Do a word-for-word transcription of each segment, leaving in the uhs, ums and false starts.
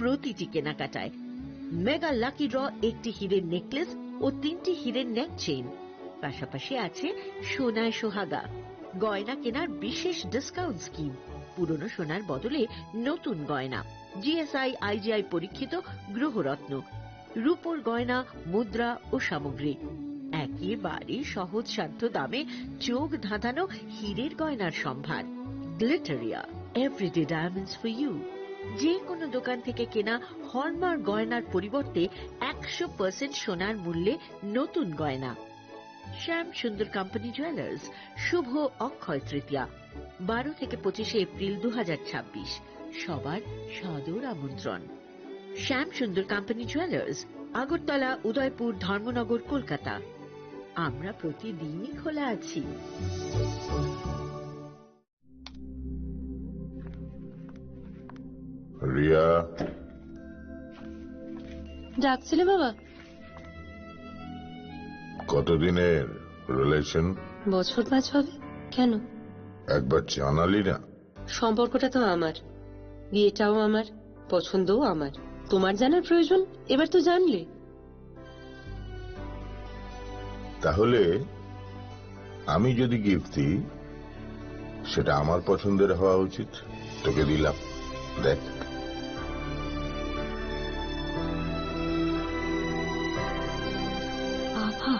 প্রতিটি কেনাকাটায় mega lucky draw, একটি হীরের নেকলেস ও তিনটি হীরের নেক চেইন, পাশাপাশি আছে সোনায় সোহাগা, গয়না কেনার বিশেষ ডিসকাউন্ট স্কিম, পুরনো সোনার বদলে নতুন গয়না, জিএসআই আইজিআই পরীক্ষিত গ্রহরত্ন, রূপোর গয়না, মুদ্রা ও সামগ্রী। একেবারে সহজসাধ্য দামে চোখ ধাঁধানো হীরের গয়নার সম্ভার। Glitteria, everyday diamonds for you. যে কোনো দোকান থেকে কেনা হলমার্ক গয়নার পরিবর্তে একশো পার্সেন্ট সোনার মূল্যে নতুন গয়না। শ্যাম সুন্দর কোম্পানি জুয়েলার্স, শুভ অক্ষয় তৃতীয়া, বারো থেকে পঁচিশে এপ্রিল দু হাজার ছাব্বিশ। সবার সাদর আমন্ত্রণ। শ্যাম সুন্দর কোম্পানি জুয়েলার্স, আগরতলা, উদয়পুর, ধর্মনগর, কলকাতা। আমরা প্রতিদিনই খোলা আছি। রিয়া। ডাকছিলে বাবা? কতদিনের রিলেশন? বছর পাঁচ হবে। কেন? একবার জানালি না। সম্পর্কটা তো আমার, বিয়েটাও আমার, পছন্দও আমার। তোমার জানার প্রয়োজন? এবার তো জানলে। তাহলে আমি যদি গিফট দিই, সেটা আমার পছন্দের হওয়া উচিত। তোকে দিলাম, দেখ। বাবা।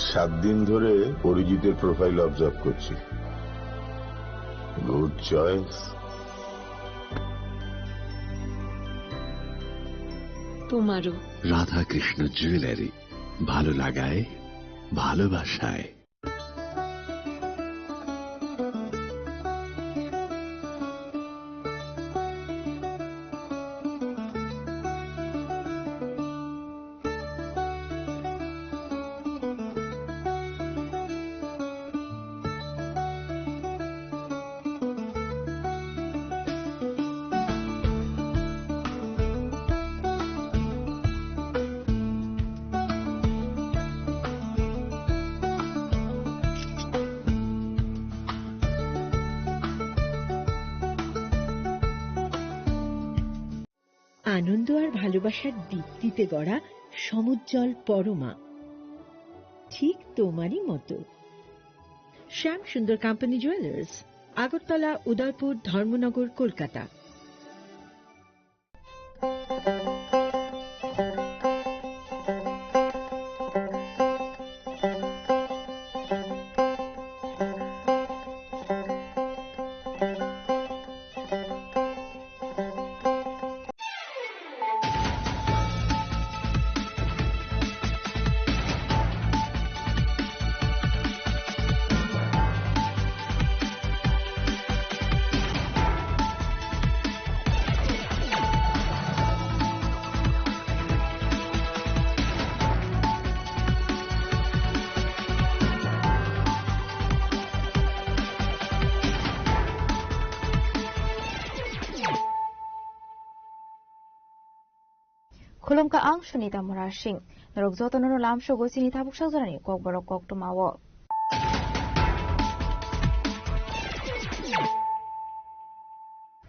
সাত দিন ধরে অরিজিতের প্রোফাইল অবজার্ভ করছি। Good choice. তোমারও। রাধাকৃষ্ণ জুয়েলারি, ভালো লাগায়, ভালোবাসায়। আনন্দ আর ভালোবাসার দীপ্তিতে গড়া সমুজ্জ্বল পরমা, ঠিক তোমারই মতো। শ্যাম সুন্দর কোম্পানি জুয়েলার্স, আগরতলা, উদয়পুর, ধর্মনগর, Kolkata. Khulumkha ang Sunita Murasing. Norok jotono no lamsogo chini tabuk sajorani kokborok koktwmao.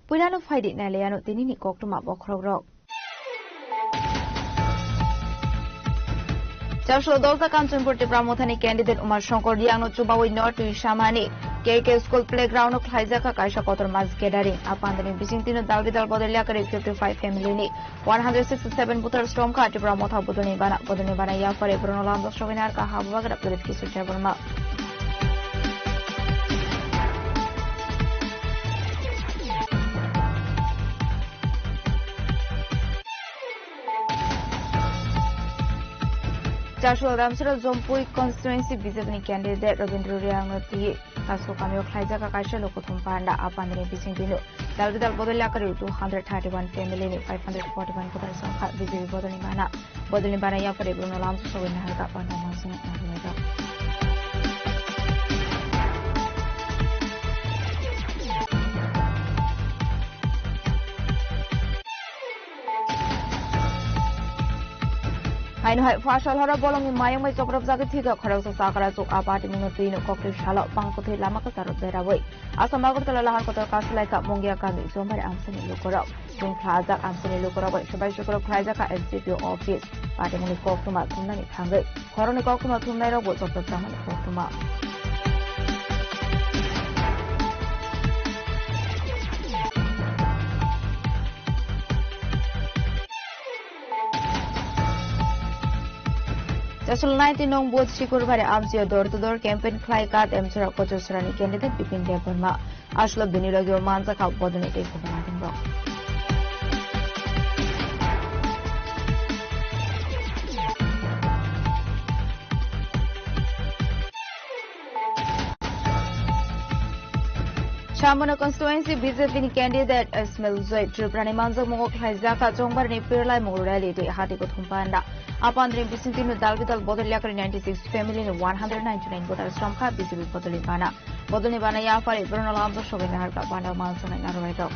Puilano phaidi nailaiano tinini koktwma bokhorokrok. Charslo Dolsa Kanchanpur Tipra Mothani candidate Umar Shankar Riangno chubawi no twi samani K K School Playground o khlaijak kha kaisa kotor mass gathering. A pandani bisingtwino dal bidal bodol yakarwi fifty-five family ni one hundred sixty-seven voters tongkha Tipra Motha bodolni bana. Bodolni bana yaphare borokno lamjak sogwi narwkha Habubagra Pradeep Kishore Debbarma. Charslo Ramsara Jompui constituency B J P ni candidate Rabindra Riangno twi Kasu kamio khlaijak kaisa lokothum panda. A pandani bisingtwino dal bidal bodol yakarwi two hundred thirty-one family ni five hundred forty-one voter songkha B J P bodolni bana. Bodolni bana yaphare borokno lamsogwi naharkha panda mansong narwkha. Aino hai phasal horo bolongni mayung bai choprop jagwi thwikha khoroksa chakra chuk a party mungno twi no kokti salo bangkwthwi lama kwcharo berawi. Assam Agartala lahar kotor Kasilai ka Mungia kami Sombar amsani lukorok. Chwng khlajak amsani lukorok bai swbai sukurok khlaijak kha S D P O office. Party mungni koktwma thumnani thangwi. Khoroknwi koktwma thumnairokbo chopropjakmani koktwma. Chasol nineteen nong booth Sikurbari amchio door to door campaign khlai kat emsora Kochusrani candidate Bipin Debbarma. Aslo bini logi o manjakha bodolni tei kubun adongrok. Samono constituency B J P ni candidate Ismail Zoi Tripura ni manjakmungo khlaijak kha Chongbarni pirlaimung rally tei hati kuthum panda. Apandri bisingtwi no dal bidal bodol yakari ninety six family ni one hundred ninety nine voters romkha B J P bodolni bana. Bodolni bana yaphari borokno lamjak sogwi naharkha panda manjaknai narwai rok.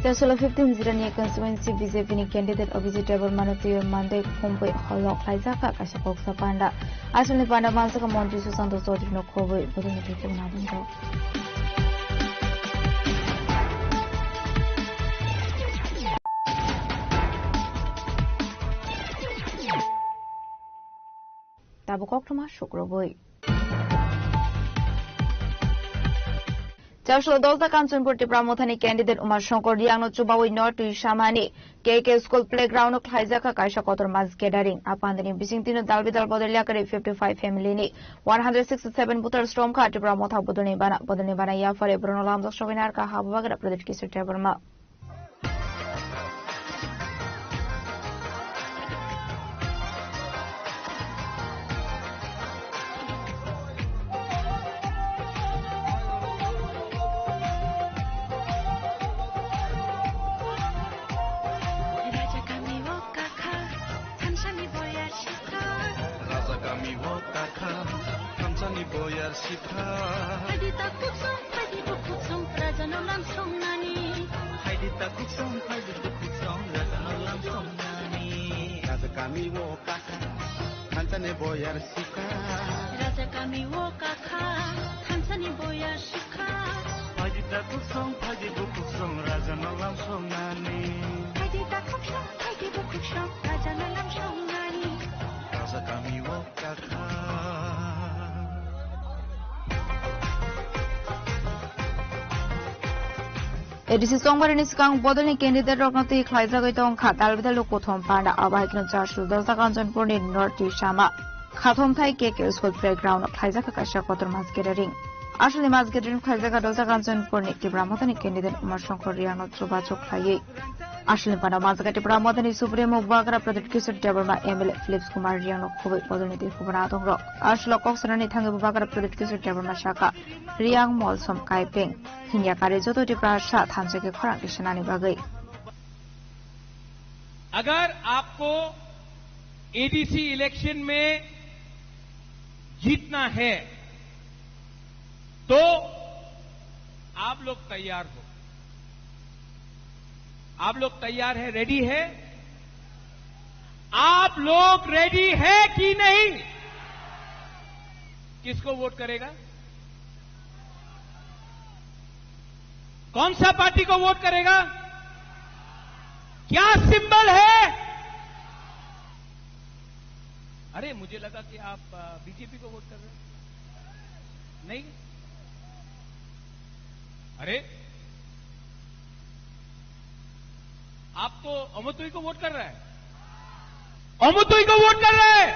Chasolo fifteen Jirania constituency B J P ni candidate Abhijit Debbarmano twiwi mandai khumpui holok khlaijak kha kaisa koksa panda. Asalni panda manjakha Montri Sushanta Chaudhary no khobwi bodolni tei kubun adongrok. Tabuk koktwma sukrubwi. Chaslo Dolta Kanchanpur Tipra Mothani candidate Uma Shankar Riangno chubawi no twi samani K K school playground o khlaijak kha kaisa kotor mass gathering. A pandani bisingtwi no dal bidal bodol yakari fifty five family ni one hundred sixty seven voters romkha Tipra Motha bodolni bana. Bodolni bana yaphari borokno lamjak sogwi narwkha Habubagra Pradesh Kishore Debbarma. Raja kami o kakha, thansani boyar sikha. Raja kami o kakha, thansani boyar sikha. Phaidi takhuk song, phaidi bukhuk song, raja no lam song nani. Phaidi takhuk song, phaidi bukhuk song, raja no lam song nani. Raja kami o kakha, thansani boyar sikha. Raja kami o kakha, thansani boyar sikha. Phaidi takhuk song, phaidi bukhuk song, raja no lam song nani. Phaidi takhuk song, phaidi bukhuk song, raja no lam song nani. Raja kami o kakha. A D C Chongbarini swkang bodolni candidate rokno twi khlaijagwi tongkha dal bidal kuthum panda. Abo hai kheno Chaslo Dolta Kanchanpurni North Twi Sama khathomthai K K School playground o khlaijak kha kaisa kotor mass gathering. Aswkni mass gathering khlaijak kha Dolta Kanchanpurni Tipra Mothani candidate Uma Shankar Riangno chubachu khlaiwi. Aswkni panda manjakha Tipra Mothani Supremo Bubagra Pradyut Kishore Debbarma, M L A Philips Kumar Riangno khobwi bodolni tei kubun adongrok. Aswk kok sanani thangwi Bubagra Pradyut Kishore Debbarma sakha, Riang molsom kaipeng hinya kari joto Tiprasa thansa khe khorang tisanani bagwi. अगर आपको A D C election में जीतना है तो आप लोग तैयार हो। आप लोग तैयार है, रेडी है? आप लोग रेडी है कि नहीं? किसको वोट करेगा? कौन सा पार्टी को वोट करेगा? क्या सिंबल है? अरे, मुझे लगा कि आप, अ, बीजेपी को वोट कर रहे हैं। नहीं? अरे, आप तो अमोतोई को वोट कर रहा है, अमोतोई को वोट कर रहा है,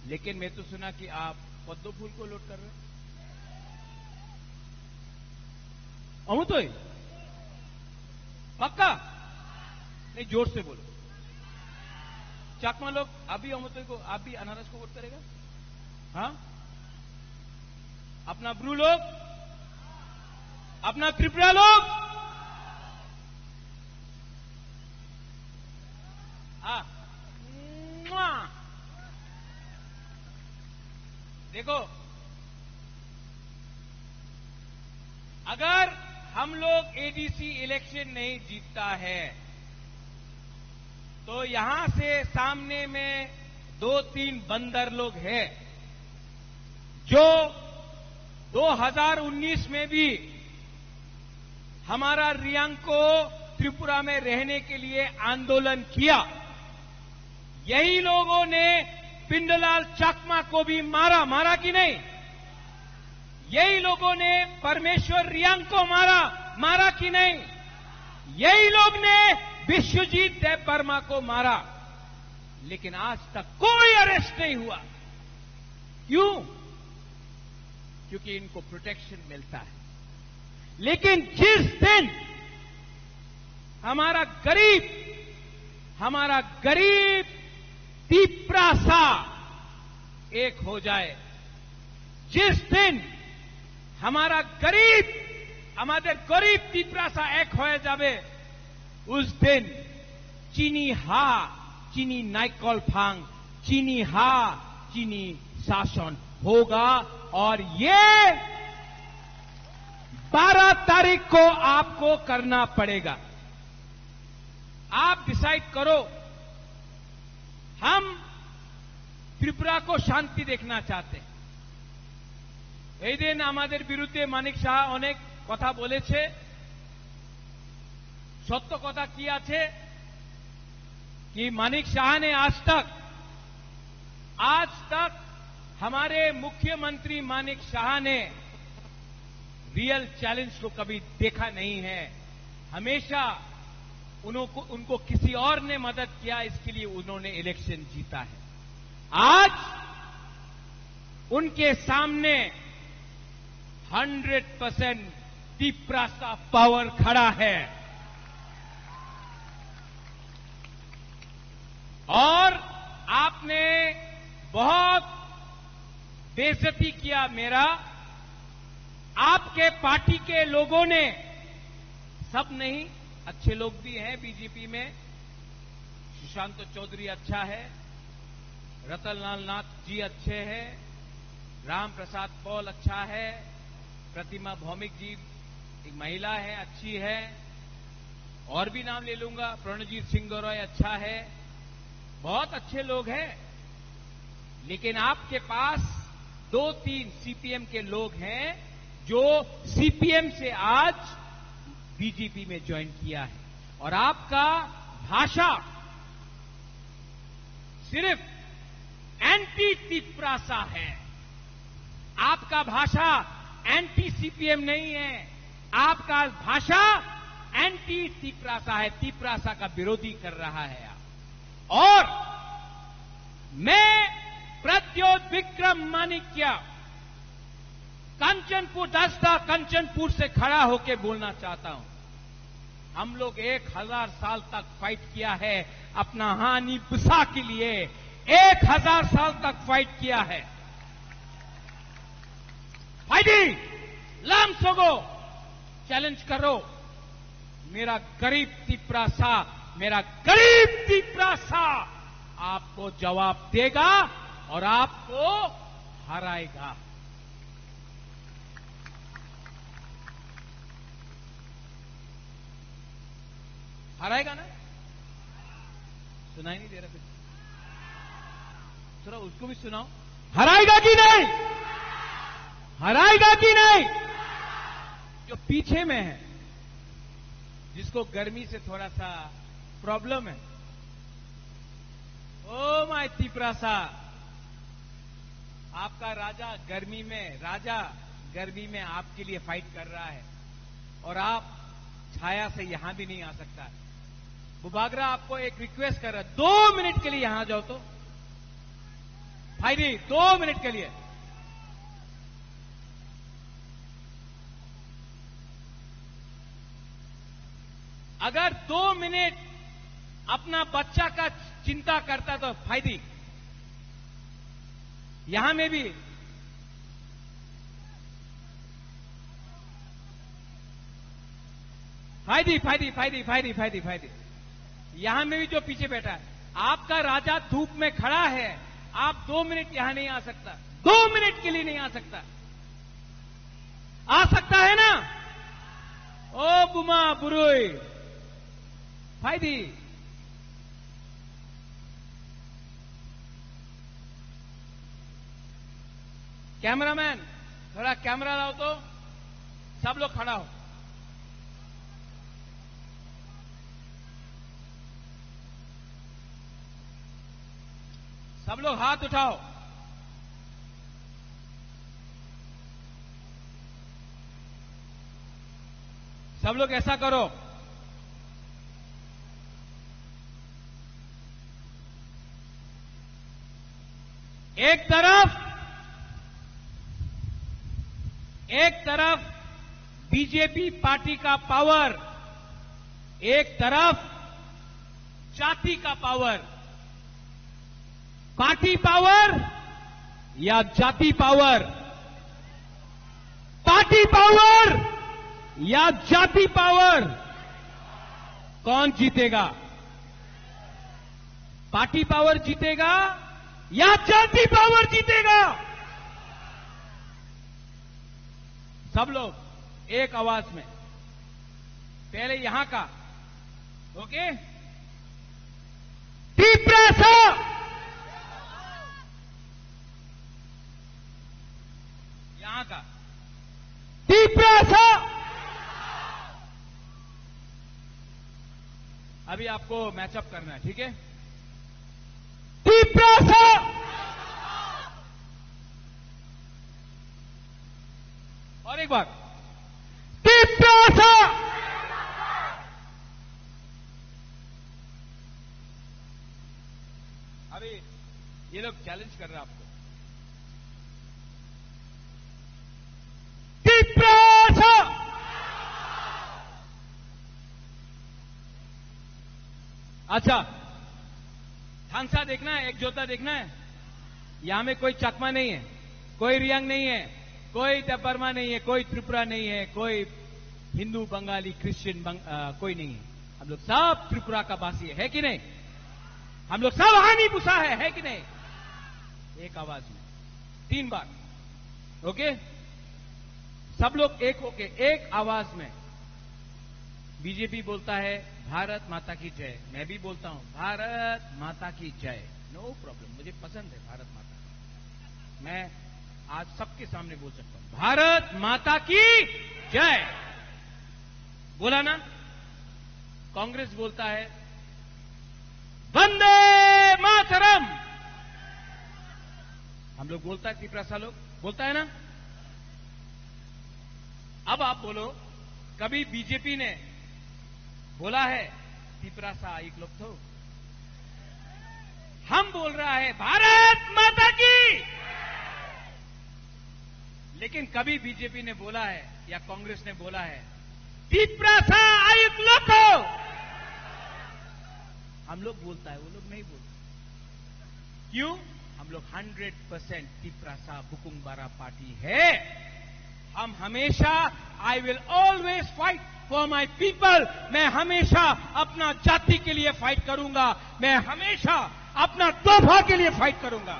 लेकिन मैं तो सुना कि आप पद्म फूल को वोट कर रहे हैं। अमोतोई? पक्का? नहीं, जोर से बोलो। चाकमा लोग, आप भी अमोतोई को, आप भी अनारस को वोट करेगा? हाँ? अपना ब्रू लोग, अपना त्रिपुरा लोग, हाँ। देखो, अगर हम लोग एडीसी इलेक्शन नहीं जीतता है, तो यहां से सामने में दो तीन बंदर लोग हैं, जो दो हज़ार उन्नीस में भी हमारा रियांग को त्रिपुरा में रहने के लिए आंदोलन किया। यही लोगों ने पिंडलाल चाकमा को भी मारा, मारा कि नहीं? यही लोगों ने परमेश्वर रियांग को मारा, मारा कि नहीं? यही लोग ने विश्वजीत देव वर्मा को मारा, लेकिन आज तक कोई अरेस्ट नहीं हुआ। क्यों? क्योंकि इनको प्रोटेक्शन मिलता है। लेकिन जिस दिन हमारा गरीब, हमारा गरीब तिप्रासा एक हो जाए, जिस दिन हमारा गरीब, আমাদের গরিব তিপ্রাসা এক হয়ে যাবে, उस दिन চিনি হা, চিনি নাইকল ফাং, চিনি হা, চিনি শাসন होगा। और ये बारह तारीख को आपको करना पड़ेगा। आप डिसाइड करो। हम त्रिपुरा को शांति देखना चाहते हैं। এই দিন আমাদের বিরুদ্ধে মানিক সাহা অনেক কথা বলেছে। সত্য কথা কি আছে कि मानिक शाह ने आज तक, आज तक हमारे मुख्यमंत्री मानिक शाह ने रियल चैलेंज को कभी देखा नहीं है। हमेशा उनको, उनको किसी और ने मदद किया, इसके लिए उन्होंने इलेक्शन जीता है। आज उनके सामने हंड्रेड परसेंट तिप्रासा पावर खड़ा है। और आपने बहुत बेइज्जती किया मेरा। आपके पार्टी के लोगों ने, सब नहीं, अच्छे लोग भी हैं बीजेपी में। सुशांत चौधरी अच्छा है, रतनलाल नाथ जी अच्छे हैं, राम प्रसाद पॉल अच्छा है, प्रतिमा भौमिक जी एक महिला है, अच्छी है, और भी नाम ले लूंगा, प्रणजीत सिंह गौरव अच्छा है, बहुत अच्छे लोग हैं। लेकिन आपके पास दो तीन सीपीएम के लोग हैं जो सीपीएम से आज बीजेपी में ज्वाइन किया है। और आपका भाषा सिर्फ एंटी तिप्रासा है। आपका भाषा एंटी सीपीएम नहीं है, आपका भाषा एंटी तिप्रासा है, तिप्रासा का विरोधी कर रहा है आप। और मैं प्रद्योत विक्रम माणिक्य कंचनपुर, दसदा कंचनपुर से खड़ा होके बोलना चाहता हूं, हम लोग एक हज़ार साल तक फाइट किया है अपना हानि बुसा के लिए, एक हज़ार साल तक फाइट किया है। फाइटिंग, लाम सोगो, चैलेंज करो। मेरा गरीब तिप्रासा, मेरा गरीब तिप्रासा आपको जवाब देगा और आपको हराएगा। हराएगा ना? सुनाई नहीं दे रहा कुछ। थोड़ा उसको भी सुनाओ। हराएगा कि नहीं? हराएगा कि नहीं? जो पीछे में है, जिसको गर्मी से थोड़ा सा प्रॉब्लम है, ओ माय तिप्रासा, आपका राजा गर्मी में, राजा गर्मी में आपके लिए फाइट कर रहा है और आप छाया से यहां भी नहीं आ सकता। बुबागरा आपको एक रिक्वेस्ट कर रहा है, दो मिनट के लिए यहां आ जाओ तो। भाई जी, दो मिनट के लिए। अगर दो मिनट अपना बच्चा का चिंता करता तो फायदी। यहां में भी फायदी, फायदी, फायदी, फायदी, फायदी, फायदी। यहां में भी जो पीछे बैठा है, आपका राजा धूप में खड़ा है, आप दो मिनट यहां नहीं आ सकता। दो मिनट के लिए नहीं आ सकता। आ सकता है ना? ओ बुमा बुरुई, फायदी। कैमरामैन, थोड़ा कैमरा लाओ तो। सब लोग खड़ा हो। सब लोग हाथ उठाओ। सब लोग ऐसा करो। एक तरफ, एक तरफ बीजेपी पार्टी का पावर, एक तरफ जाति का पावर। पार्टी पावर या जाति पावर? पार्टी पावर या जाति पावर? कौन जीतेगा? पार्टी पावर जीतेगा या जाति पावर जीतेगा? सब लोग एक आवाज में, पहले यहां का, ओके? तिप्रसा। यहां का। तिप्रसा। अभी आपको मैचअप करना है, ठीक है? तिप्रसा। और एक बार। तिप्रसा। अभी ये लोग चैलेंज कर रहे हैं आपको। तिप्रसा। अच्छा, थांसा देखना है, एकजुटता देखना है। यहाँ में कोई चकमा नहीं है, कोई रियांग नहीं है, कोई देबबर्मा नहीं है, कोई त्रिपुरा नहीं है, कोई हिंदू, बंगाली, क्रिश्चियन, बंग-, अ, कोई नहीं है। हम लोग सब त्रिपुरा का वासी है, है कि नहीं? हम लोग सब हानी पुसा है, है कि नहीं? एक आवाज में, तीन बार, ओके? सब लोग एक होके, एक आवाज में। बीजेपी बोलता है, "भारत माता की जय।" मैं भी बोलता हूं, "भारत माता की जय।" नो प्रॉब्लम, मुझे पसंद है भारत माता। मैं आज सबके सामने बोल सकता हूं, "भारत माता की जय।" बोला ना? कांग्रेस बोलता है, "वंदे मातरम।" हम लोग बोलता है, तिपरासा लोग बोलता है ना? अब आप बोलो, कभी बीजेपी ने बोला है, "तिपरासा आयुक लोग तो"? हम बोल रहा है, "भारत माता की।" लेकिन कभी बीजेपी ने बोला है या कांग्रेस ने बोला है, "तिपरासा आयुक लोग तो"? हम लोग बोलता है, वो लोग नहीं बोलते। क्यों? हम लोग हंड्रेड परसेंट तिपरासा बुकुंग बारा पार्टी है। हम हमेशा, I will always fight for my people। मैं हमेशा अपना जाति के लिए फाइट करूंगा, मैं हमेशा अपना दोफा के लिए फाइट करूंगा।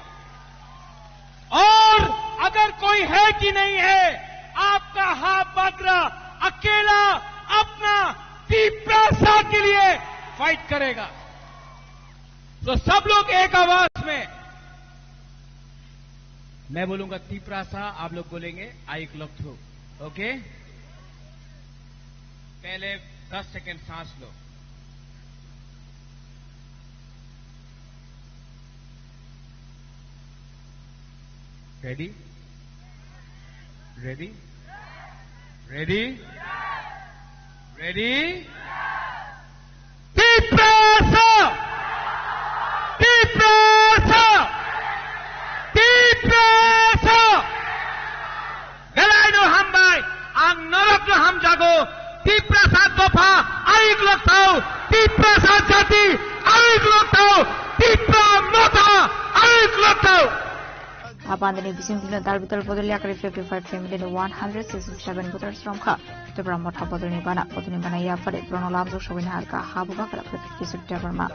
और अगर कोई है कि नहीं है, आपका हा बागरा अकेला अपना तिपरासा के लिए फाइट करेगा। तो सब लोग एक आवाज में, मैं बोलूंगा तिपरासा, आप लोग बोलेंगे आयुक लोग थ्रू, ओके? पहले दस सेकंड सांस लो। Ready? Ready? Ready? Ready? Tiprasa! Tiprasa! Tiprasa! Belai no hambai, ang norok no hamjago, Tiprasa dopha ayuk lok thau, Tiprasa jati ayuk lok thau, Tipra motha ayuk lok thau. Apandini bising dino dal bidal bodol yakari fifty five family ni one hundred sixty seven voters romkha. Tipra Motha bodolni bana, bodolni bana yaphari borokno lamjak sogwini harkha, ha bubagra fifty September ma.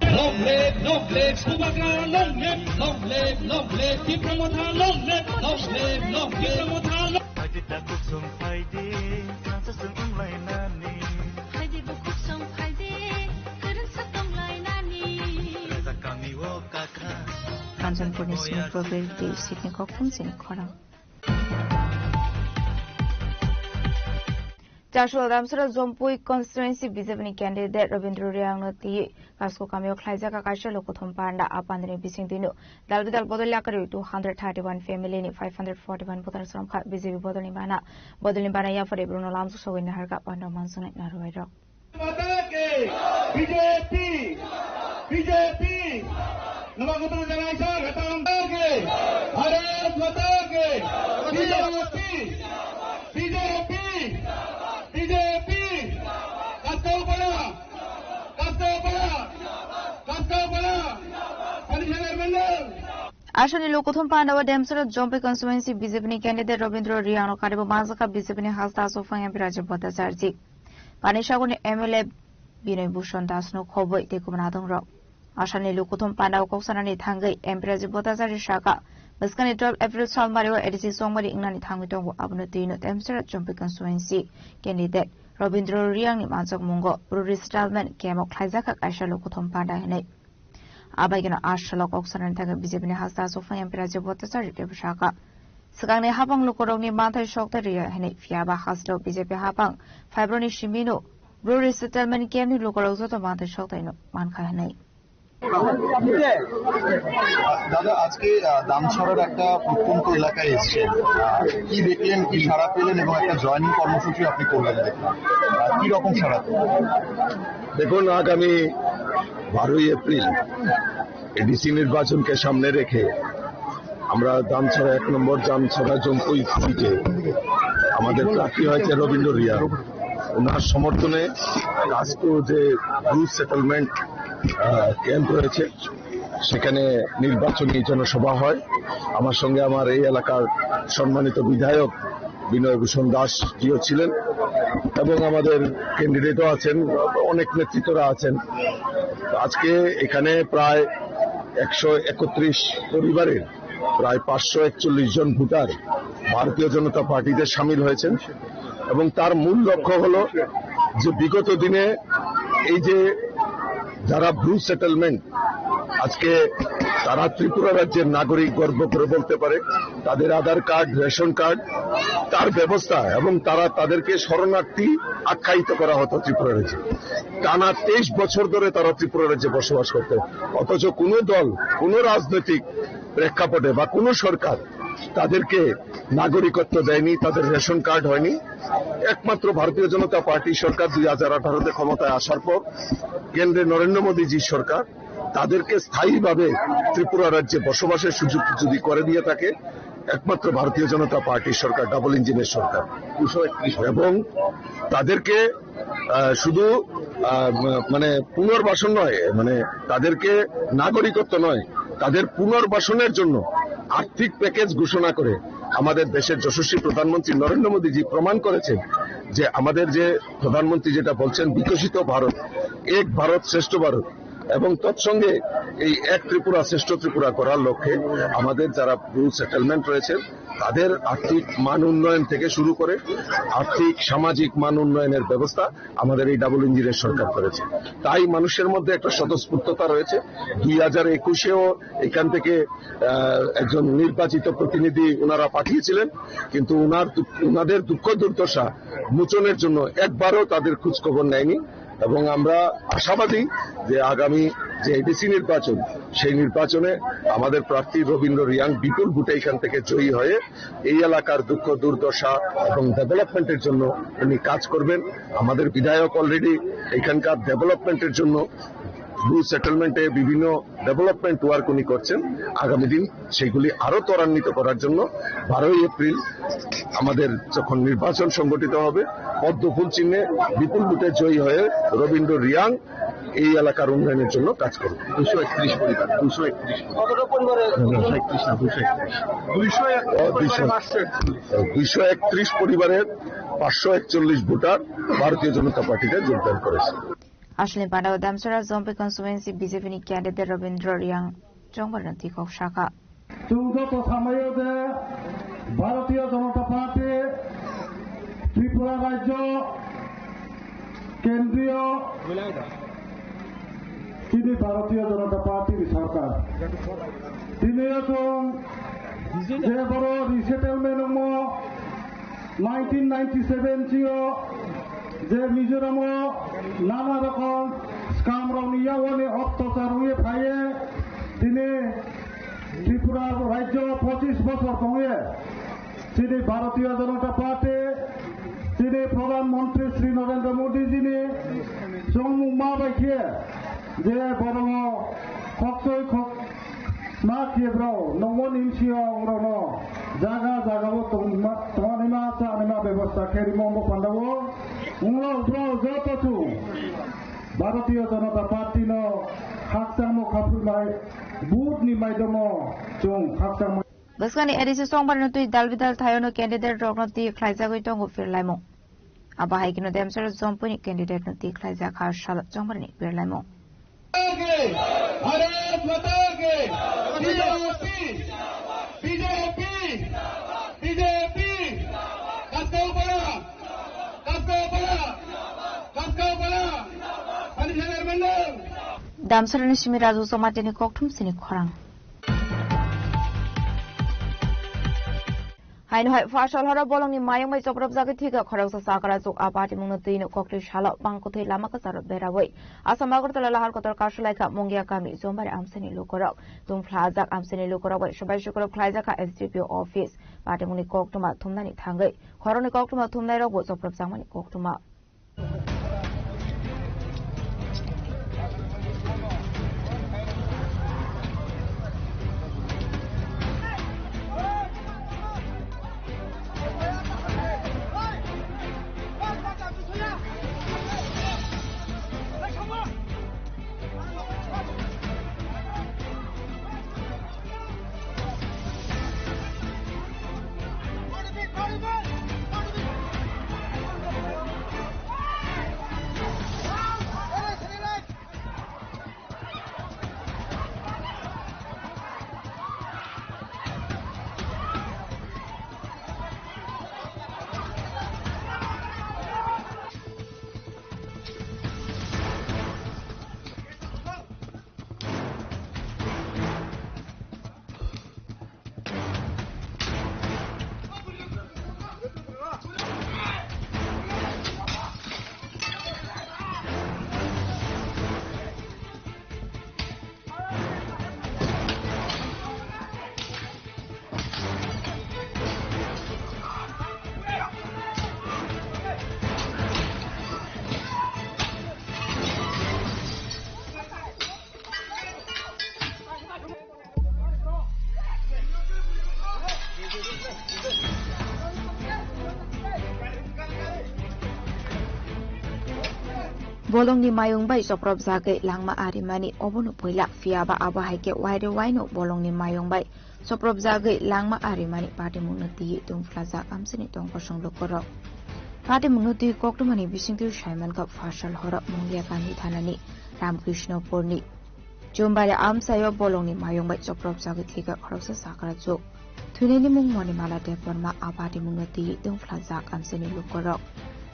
Long live, long live, Bubagra, long live, long live, long live, Tipra Motha, long live, long live, long live, Tipra Motha, long live. Phaidi ta kusung phaidi, thansa sung wnglai nani. Phaidi bo kusung phaidi, kwrwngsa tonglai nani. Reza kami o kakha. Kanchanpurni Singh Prover Day Sydney Kokthum Sini Khorang. Chaswal Damsara Jompui constituency B J P ni candidate Rabindra Riang no twi Kasko kamio khlaijak kaisa lukuthum panda. Apandini bising dino dal bidal bodol yakarwi two hundred thirty one family ni five hundred forty one voters romkha. B J P bodolni bana, bodolni bana yaphari borokno lamjak sogwini harkha panda mansonai narwai rok. माता की, BJP, BJP, नमो बुद्धाय जय श्री राम की, भारत माता की, BJP, BJP, BJP, Kasko Para, Kasko Para, Kasko Para, Panishalar Mandal. Asani lukuthum pandao Damsara Jompui constituency B J P ni candidate Rabindra Riang no karibo manjakha B J P ni hasta aswk phang M P Rajiv Bhattacharjee. Panisagorni M L A Binoy Bhushan Das no khobwi tei kubun adongrok. Asani lukuthum pandao kok sanani thangwi M P Rajiv Bhattacharya saka, bwskangni twelve April salmario A D C chongmari wngnani thangwi tongo, abono twino Damsara Jompui constituency candidate Rabindra Riang ni manjakmungo Bru resettlement camp o khlaijakha kaisa lukuthum panda hinwi. Abaikeno a salo kok sanani thangwi B J P ni hasta aswk phang M P Rajiv Bhattacharya teibo saka, swkangni hapang lukurokni manthai sok tei rwya hinwi, phiyaba hasteo B J P hapang phaibroni simino Bru resettlement camp ni lukurok joto manthai sok taino mankha hinwi. দাদা, আজকে, আহ, দামছড়ার একটা প্রত্যন্ত এলাকায় এসেছেন। আহ, কি দেখলেন, কি সাড়া পেলেন এবং একটা জয়েনিং কর্মসূচি আপনি করলেন দেখলাম। আহ, কি রকম সাড়া পেলেন? দেখুন, আগামী বারোই এপ্রিল এডিসি নির্বাচনকে সামনে রেখে আমরা দামছড়া এক নম্বর দামছড়া জম্পুই সিটে আমাদের প্রার্থী হয়েছে রবীন্দ্র রিয়াং। ওনার সমর্থনে কাস্কো যে ব্রু সেটেলমেন্ট, আহ, ক্যাম্প রয়েছে, সেখানে নির্বাচনী জনসভা হয়। আমার সঙ্গে আমার এই এলাকার সম্মানিত বিধায়ক বিনয় ভূষণ দাস জিও ছিলেন এবং আমাদের ক্যান্ডিডেটও আছেন, অনেক নেতৃত্বরা আছেন। আজকে এখানে প্রায় একশো একত্রিশ পরিবারের প্রায় পাঁচশো একচল্লিশ জন ভোটার ভারতীয় জনতা পার্টিতে সামিল হয়েছেন এবং তার মূল লক্ষ্য হলো যে বিগত দিনে এই যে যারা ব্রু সেটেলমেন্ট, আজকে তারা ত্রিপুরা রাজ্যের নাগরিক গর্ব করে বলতে পারে, তাদের আধার কার্ড, রেশন কার্ড, তার ব্যবস্থা এবং তারা তাদেরকে শরণার্থী আখ্যায়িত করা হতো ত্রিপুরা রাজ্যে। টানা তেইশ বছর ধরে তারা ত্রিপুরা রাজ্যে বসবাস করত, অথচ কোনো দল, কোনো রাজনৈতিক প্রেক্ষাপটে বা কোনো সরকার তাদেরকে নাগরিকত্ব দেয়নি, তাদের রেশন কার্ড হয়নি। একমাত্র ভারতীয় জনতা পার্টি সরকার দুই হাজার আঠারোতে ক্ষমতায় আসার পর কেন্দ্রে নরেন্দ্র মোদীজি সরকার তাদেরকে স্থায়ীভাবে ত্রিপুরা রাজ্যে বসবাসের সুযোগ যদি করে দিয়ে থাকে, একমাত্র ভারতীয় জনতা পার্টির সরকার, ডাবল ইঞ্জিনের সরকার। এবং তাদেরকে, আহ, শুধু, আহ, ম-, মানে পুনর্বাসন নয়, মানে তাদেরকে নাগরিকত্ব নয়, তাদের পুনর্বাসনের জন্য আর্থিক প্যাকেজ ঘোষণা করে আমাদের দেশের যশস্বী প্রধানমন্ত্রী নরেন্দ্র মোদীজি প্রমাণ করেছেন যে আমাদের যে প্রধানমন্ত্রী যেটা বলছেন, বিকশিত ভারত, এক ভারত শ্রেষ্ঠ ভারত, এবং তৎসঙ্গে এই এক ত্রিপুরা শ্রেষ্ঠ ত্রিপুরা করার লক্ষ্যে আমাদের যারা ব্রু সেটেলমেন্ট রয়েছে, তাদের আর্থিক মান উন্নয়ন থেকে শুরু করে আর্থিক সামাজিক মান উন্নয়নের ব্যবস্থা আমাদের এই ডাবল ইঞ্জিনের সরকার করেছে। তাই মানুষের মধ্যে একটা স্বতঃস্ফূর্ততা রয়েছে। দুই হাজার একুশেও এখান থেকে, আহ, একজন নির্বাচিত প্রতিনিধি ওনারা পাঠিয়েছিলেন, কিন্তু ওনার দুঃখ, ওনাদের দুঃখ দুর্দশা মোচনের জন্য একবারও তাদের খোঁজ খবর নেয়নি। এবং আমরা আশাবাদী যে আগামী যে এডিসি নির্বাচন, সেই নির্বাচনে আমাদের প্রার্থী রবীন্দ্র রিয়াং বিপুল ভোটে এখান থেকে জয়ী হয়ে এই এলাকার দুঃখ দুর্দশা এবং ডেভেলপমেন্টের জন্য উনি কাজ করবেন। আমাদের বিধায়ক অলরেডি এখানকার ডেভেলপমেন্টের জন্য ব্রু সেটেলমেন্টে বিভিন্ন ডেভেলপমেন্ট ওয়ার্ক উনি করছেন। আগামী দিন সেইগুলি আরো ত্বরান্বিত করার জন্য বারোই এপ্রিল আমাদের যখন নির্বাচন সংগঠিত হবে, পদ্মফুল চিহ্নে বিপুল ভোটে জয়ী হয়ে রবীন্দ্র রিয়াং এই এলাকার উন্নয়নের জন্য কাজ করব। দুশো একত্রিশ পরিবার, দুশো একত্রিশ পরিবার। কতটা পরিবারে? দুশো একত্রিশ না, দুশো একত্রিশ। দুইশো একত্রিশ ও, দুইশো। পরিবার আসছে। দুইশো একত্রিশ পরিবারের পাঁচশো একচল্লিশ ভোটার ভারতীয় জনতা পার্টিতে যোগদান করেছে। Aswlni pandao Damsara Zompui constituency B J P ni candidate Rabindra Riang chongbarno tikhok sakha. Chwng joto samaio je Bharatiya Janata Party Tripura rajyo kendriyo chini Bharatiya Janata Party ni sarkar. Tini o chwng je boro resettlement wngmo nineteen ninety-seven chio je Mizoram o nana rokom scam rokni yawani ottachar wngwi phaiye tini Tripura rajyo pochis bosor tongwi chini Bharatiya Janata Party, chini Pradhan Mantri Shri Narendra Modi jini chongmung ma bai khe je borok koktwi kok ma khe bro nongmon imsio ongro no jaga jaga bo tongma tongani ma chani ma bebosta khe rimo bo pandao unglo bro joto chu Bharatiya Janata Party no khakchangmo khaphurmai vote ni maidomo chwng khakchangma. Bwskangni A D C chongbarino twi dalbidal thaiono candidate rokno twi khlaijagwi tongo phirlaimung. Abo hai kheno Damsara Jompuini candidate no twi khlaijak ha salo chongbarni phirlaimung. Bharat माता की। B J P, B J P, B J P, Kaskau Para, Kaskau Para, Kaskau Para, Panishagar Mandal. Damsarani simi Raju Somatini kokthum sini khorang. Haino hai phasal horo bolongni mayung bai chopropjagwi thwikha khoroksa chakra chuk a patimungno twino koktwi salo bangkwthwi lama kwcharo berawi Assam Agartala lahar kotor kasulaikha Mungia kami Jombari amsini lukurok. Tungphlajak amsini lukurok bai swbai sukurok khlaijakha S D P O office. Patimungni koktwma thumnani thangwi khoroknwi koktwma thumnairokbo chopropjakmani koktwma. Bolongni mayung bai chopropjagwi langma arimani obono puila, phiyaba abo hai khe waire waino bolongni mayung bai chopropjagwi langma arimani patimungno twiwi tungphlajak amchaini tongkosong lukurok. Patimungno twiwi koktwmani bisingtwi saimankha phasal horo Mungia kami thanani Ramkrishnopurni Chumbari amchaio bolongni mayung bai chopropjagwi thwikha khoroksa chakra chuk. Thwinaini mung Monimala Debbarma a patimungno twiwi tungphlajak amchaini lukurok.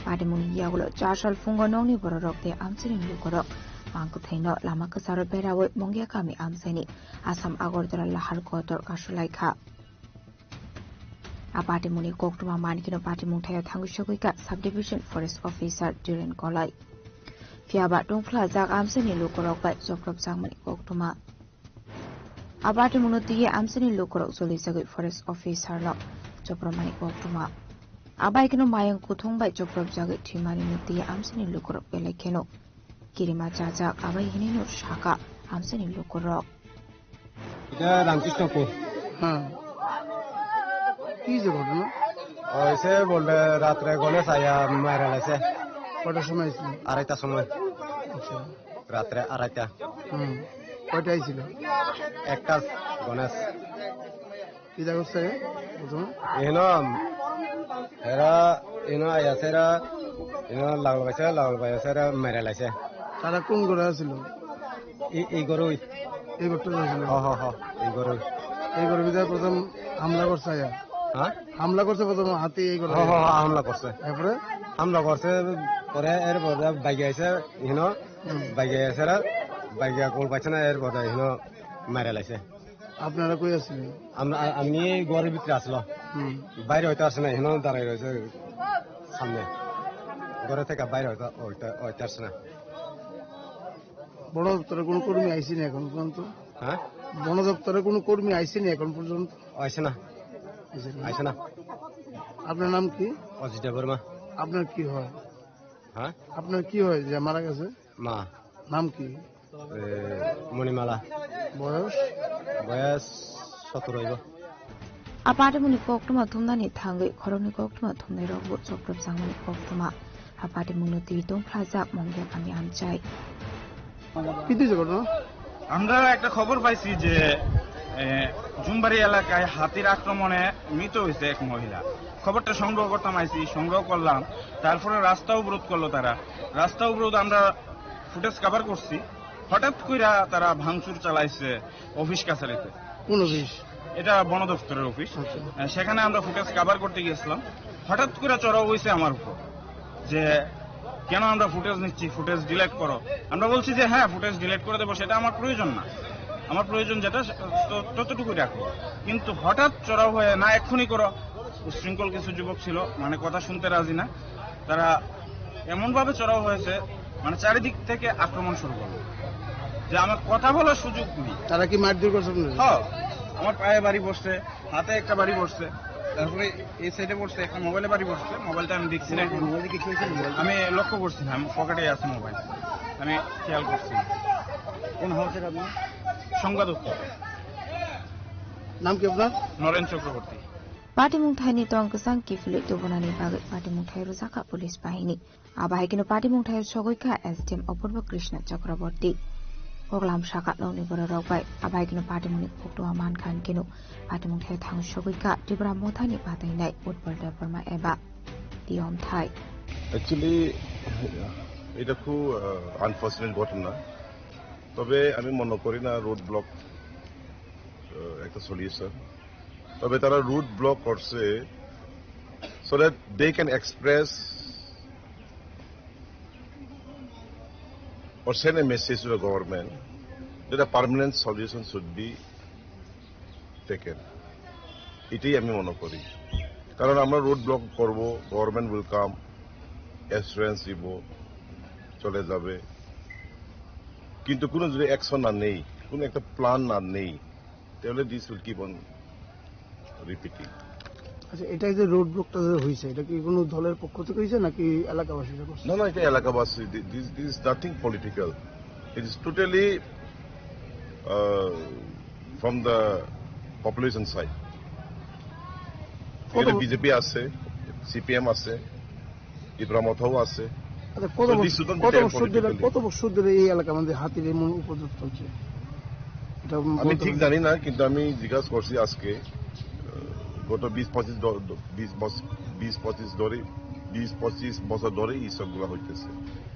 Patimungni yagulo chasal phungo nokni bororok tei amchaini lukurok mang kwthaino lama kwcharo berawi Mungia kami amchaini Assam Agartala lahar kotor kasulaikha. A patimungni koktwma mankhe no patimung thaio thangwi sogwikha Subdivision Forest Officer Dhiren Kolai. Phiyaba tungphlajak amchaini lukurok bai chopropjakmani koktwma. A patimungno twiwi amchaini lukurok cholijagwi Forest Officer no chopropmani koktwma. Abai kheno mayung kuthung bai chopropjagwi thwimani no twiwi amchaini lukurok belai kheno kirima chajak, abai hinwi no sakha amchaini lukurok. এটা রামকৃষ্ণপুর। হ্যাঁ। কি যে ঘটনা? হয়েছে বললে রাত্রে গণেশ আয়া মারা গেছে। কটার সময় হয়েছিল? আড়াইটার সময়। আচ্ছা। রাত্রে আড়াইটা। হুম। কয়টা আইছিল? একটা গণেশ। কি জায়গা হচ্ছে? প্রথমে? এখানে এরা, এখানে আইয়াছে এরা, এখানে লাল পাইছে, লাল পাইছে এরা মেরে লাইছে। তারা কোন ঘরে আছিল? এই, এই ঘরই। এই ঘরটা ছিল? হ, হ, হ, এই ঘরই। এই ঘরের ভিতরে প্রথম হামলা করছে আইয়া? হ্যাঁ? হামলা করছে প্রথম হাতি এই ঘরে? হ, হ, হ, হামলা করছে। এরপরে? হামলা করছে, পরে এরপরে বাইকে আইছে, এখানে হুম। বাইকে আইছে এরা, বাইকে গোল পাইছে না, এরপরে এখানে মেরে লাইছে। আপনারা কই আছিলেন? আমরা, আ-, আমি এই ঘরের ভিতরে আসলো। হুম। বাইরে হয়তো আসে না, এখানে দাঁড়াই রয়েছে সামনে। ঘরে থেকে বাইরে হয়তো, হয়তো, হয়তো আসে না। বন দপ্তরের কোনো কর্মী আইসেনি এখন পর্যন্ত? হ্যাঁ? বন দপ্তরের কোনো কর্মী আইসেনি এখন পর্যন্ত? আইসে না। আইসে না। আইসে না। আপনার নাম কি? অজিত দেববর্মা। আপনার কি হয়? হ্যাঁ? আপনার কি হয় যে মারা গেছে? মা। নাম কি? এ, মণিমালা। বয়স? বয়স সতেরো হইব। A patimungni koktwma thumnani thangwi khoroknwi koktwma thumnairokbo chopropjakmani koktwma. A patimungno twi tongphlajak Mongya kami amchai. কি হয়েছে ঘটনা? আমরা একটা খবর পাইছি যে, এ, জুমবাড়ি এলাকায় হাতির আক্রমণে মৃত হয়েছে এক মহিলা। খবরটা সংগ্রহ করতাম আইছি, সংগ্রহ করলাম। তারপরে রাস্তা অবরোধ করলো তারা। রাস্তা অবরোধ আমরা ফুটেজ কভার করছি। হঠাৎ কইরা তারা ভাঙচুর চালাইছে অফিস কাছারিতে। কোন অফিস? এটা বন দপ্তরের অফিস। আচ্ছা। আহ, সেখানে আমরা ফুটেজ কভার করতে গিয়েছিলাম। হঠাৎ করে চড়াও হইছে আমার উপর যে কেন আমরা ফুটেজ নিচ্ছি, ফুটেজ ডিলিট করো। আমরা বলছি যে হ্যাঁ, ফুটেজ ডিলিট করে দেবো, সেটা আমার প্রয়োজন না। আমার প্রয়োজন যেটা, সে-, তো-, ততটুকুই রাখো। কিন্তু হঠাৎ চড়াও হয়ে না এক্ষুনি করো, উশৃঙ্খল কিছু যুবক ছিল, মানে কথা শুনতে রাজি না। তারা এমনভাবে চড়াও হয়েছে, মানে চারিদিক থেকে আক্রমণ শুরু করলো, যে আমার কথা বলার সুযোগ নেই। তারা কি মারধর করছে আপনাদের? হ্যাঁ, আমার পায়ে বাড়ি বসছে, হাতে একটা বাড়ি বসছে, তারপরে এই সাইডে বসছে, একটা মোবাইলে বাড়ি বসছে, মোবাইলটা আমি দেখছি না। মোবাইলে কিছু হয়েছে না? আমি লক্ষ্য করছি না, আমি পকেটে আছে মোবাইল, আমি খেয়াল করছি না। কোন হাউসের আপনি? সংবাদ উত্তর। নাম কি আপনার? নরেন Chakraborty. Patimung thaini tong kwchang kiphilwi tubunani bagwi patimung thai rwjakha police bahini. Abo hai kheno patimung thai sogwi kha S D M Apurba Krishna Chakraborty. Koklam saka nokni bororok bai abo hai kheno patimungni koktwma mankha hinkhe no patimung thai thang sogwi kha Tipra Mothani batainai Utpal Debbarma eba Tiyom Thai. Actually, এটা খুব, আহ, আনফর্চুনেট ঘটনা। তবে আমি মনে করি না road block, আহ, একটা সলিউশন। তবে তারা রোড ব্লক করছে so that they can express or send a message to the government that a permanent solution should be taken. এটাই আমি মনে করি, কারণ আমরা রোড ব্লক করব, গভর্নমেন্ট উইল কাম, অ্যাসুরেন্স দিব, চলে যাবে, কিন্তু কোনো যদি অ্যাকশন না নেই, কোনো একটা প্ল্যান না নেই, তাহলে this will keep on repeating. আচ্ছা, এটা যে রোড ব্লকটা যে হয়েছে, এটা কি কোনো দলের পক্ষ থেকে হয়েছে নাকি এলাকাবাসীরা করছে? না, না, এটা এলাকাবাসী। Thi-, this, this is nothing political. It is totally, uh, from the population side. কত এখানে ব-, বিজেপি আছে, সিপিএম আছে, টিপ্রা মথাও আছে। আচ্ছা, কত তো বছর, this shouldn't be কত taken বছর ধরে, politically। কত বছর ধরে এই এলাকার মধ্যে হাতির এমন উপদ্রব চলছে? এটা আমি বলতে ঠিক পারবেন? জানি না, কিন্তু আমি জিজ্ঞাসা করছি আজকে, আহ, গত বিশ পঁচিশ দ-, দ-, বিশ বছ-, বিশ পঁচিশ ধরে, বিশ পঁচিশ বছর ধরে এই সবগুলো হইতেছে।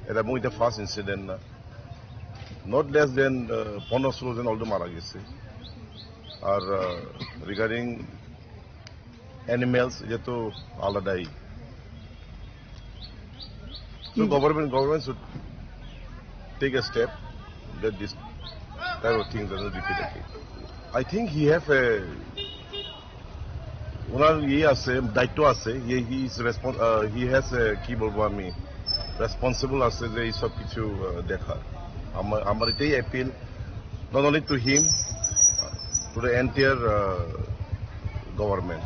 এটা, এবং এটা ফার্স্ট ইনসিডেন্ট না। Not less than, আহ, পনেরো ষোলো জন অলরেডি মারা গেছে। আর, আহ, রিগার্ডিং অ্যানিমেলস, এটা তো আলাদাই। So কি? Government, government should take a step that this type of things doesn't repeat again. I think he have a, ওনার ইয়ে আছে, দায়িত্ব আছে, he, he is respons-, uh, he has a, কি বলবো আমি, রেসপন্সিবল আছে যে এই সব কিছু, আহ, দেখা। আমার, আমার এটাই appeal, not only to him, to the entire, uh, government.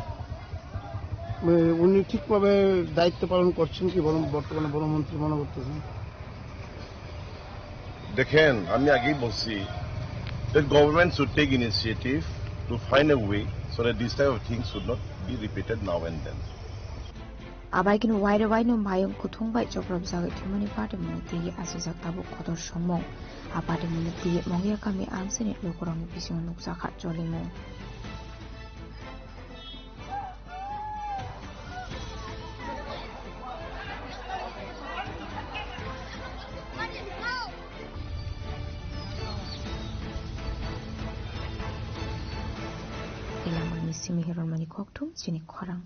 মানে, উনি ঠিকভাবে দায়িত্ব পালন করছেন কি বর্তমানে বনমন্ত্রী মনে করতেছেন? দেখেন, আমি আগেই বলছি, the government should take initiative to find a way so that this type of things should not be repeated now and then. Abai khe wairo waino mayung kuthung bai choprop jagwi thumani patimungni twi achijak tabuk kotor somung. A patimungni twi Mongya kami amchaini lukurokni bisingo nukjakha cholimung. Ilamani simi hirormani kokthum chini khorang.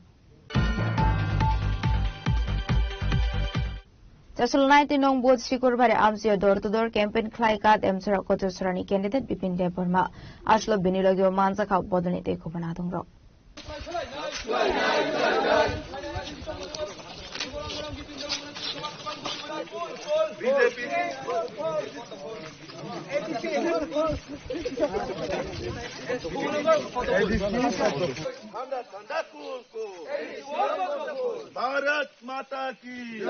Chasol nineteen nong booth Sikurbari amchio door to door campaign khlai ka Demchara Kochorsorani candidate Bipin Debbarma. Aslo bini logio manjakha bodolni tei kubun adongrok. Bharat Mata ki.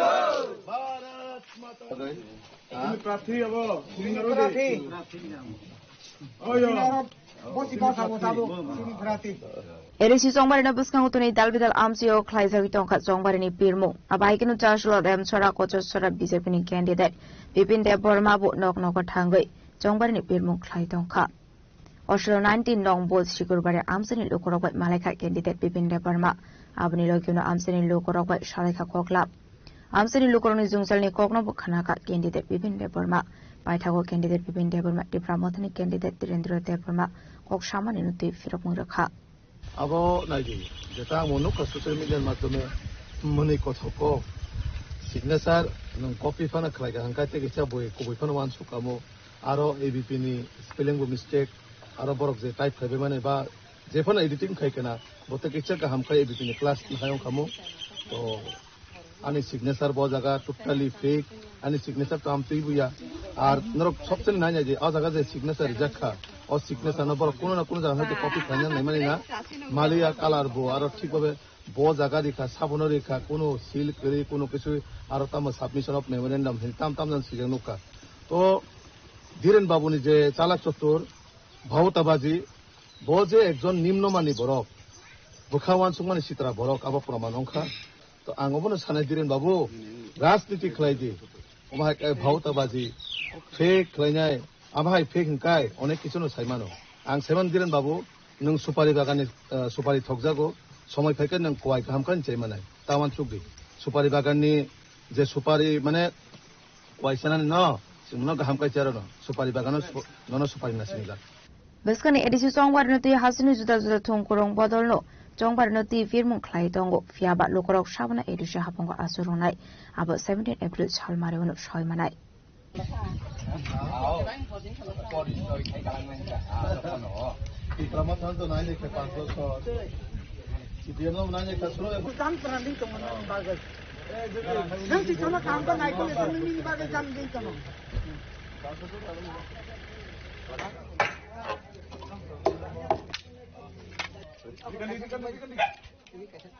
Bharat Mata ki. Ini prarthi abo. Ini prarthi. Oh, iya. A D C Chongbarino bwskango tini dal bidal amchio khlaijagwi tongkha Chongbarini pirmung. Abai keno Chasolo Demchara Kochorsorani B J P ni candidate Bipin Debbarma bo nok nogo thangwi Chongbarini pirmung khlai tongkha. Oslo nineteen nong booth Sikurbari amchaini lukurok bai malaikha candidate Bipin Debbarma. Aboni logino amchaini lukurok bai salaikha koklap. Amchaini lukurokni jwngjalni kokno bo khnakha candidate Bipin Debbarma. Paithago candidate Bipin Debbarma, Tipra Mothani candidate Tirendra Debbarma kok samani no twi phirokmung rwkha. Abo naidi, jeta ang nukha social media ni madhyome mwnwi kothok kok. Signature nwng copy phano khlai kaham kha, tei kisa boi kubui phano uansuk kamo. Aro A B P ni spelling bo mistake, aro borok je type khai bai mani ba je phano editing khai kana, bo tei kisa kaham khai A B P ni class ni hai wng kamo. To ani signature bo jaga totally fake, ani signature to amtwi buya. Ar norok sobse nanya je o jaga je signature rijak kha, o signature no borok kuno na kuno jaga hwnkhe copy khlaina naimani na, maliya colour bo aro thik babe bo jaga rikha, sabono rikha, kuno seal kwrwi, kuno kisu aro tamo submission of memorandum hin tam tam jan swijak nukha. To Dhiren Babu ni je chalak chottur, bhaotabaji, bo je ekjon nimnomani borok, bwkha uansukmani sitra borok, abo proman wngkha. To ang obono sanai Dhiren Babu, rajniti khlai di. Omo hai khe bhaotabaji, fake khlainai, abo hai fake hwnkai, onek kisu no sai mano. Ang sai mano Dhiren Babu, nwng supari bagan ni, eh, supari thokjago, somoi phai khe nwng kuai kaham khe chai manai. Ta uansuk di. Supari bagan ni je supari mane kuai sanani no, chwng no kaham khe charo no. Supari bagan no su-, nono supari na sinijak. Bwskangni A D C Chongbarino twi hasini juda juda thung kurung bodolno Chongbarino twi phirmung khlai tongo, phiya ba lukurok sabono A D C haphongo aswk rwnai, abo seventeen April sal mariwano soi manai.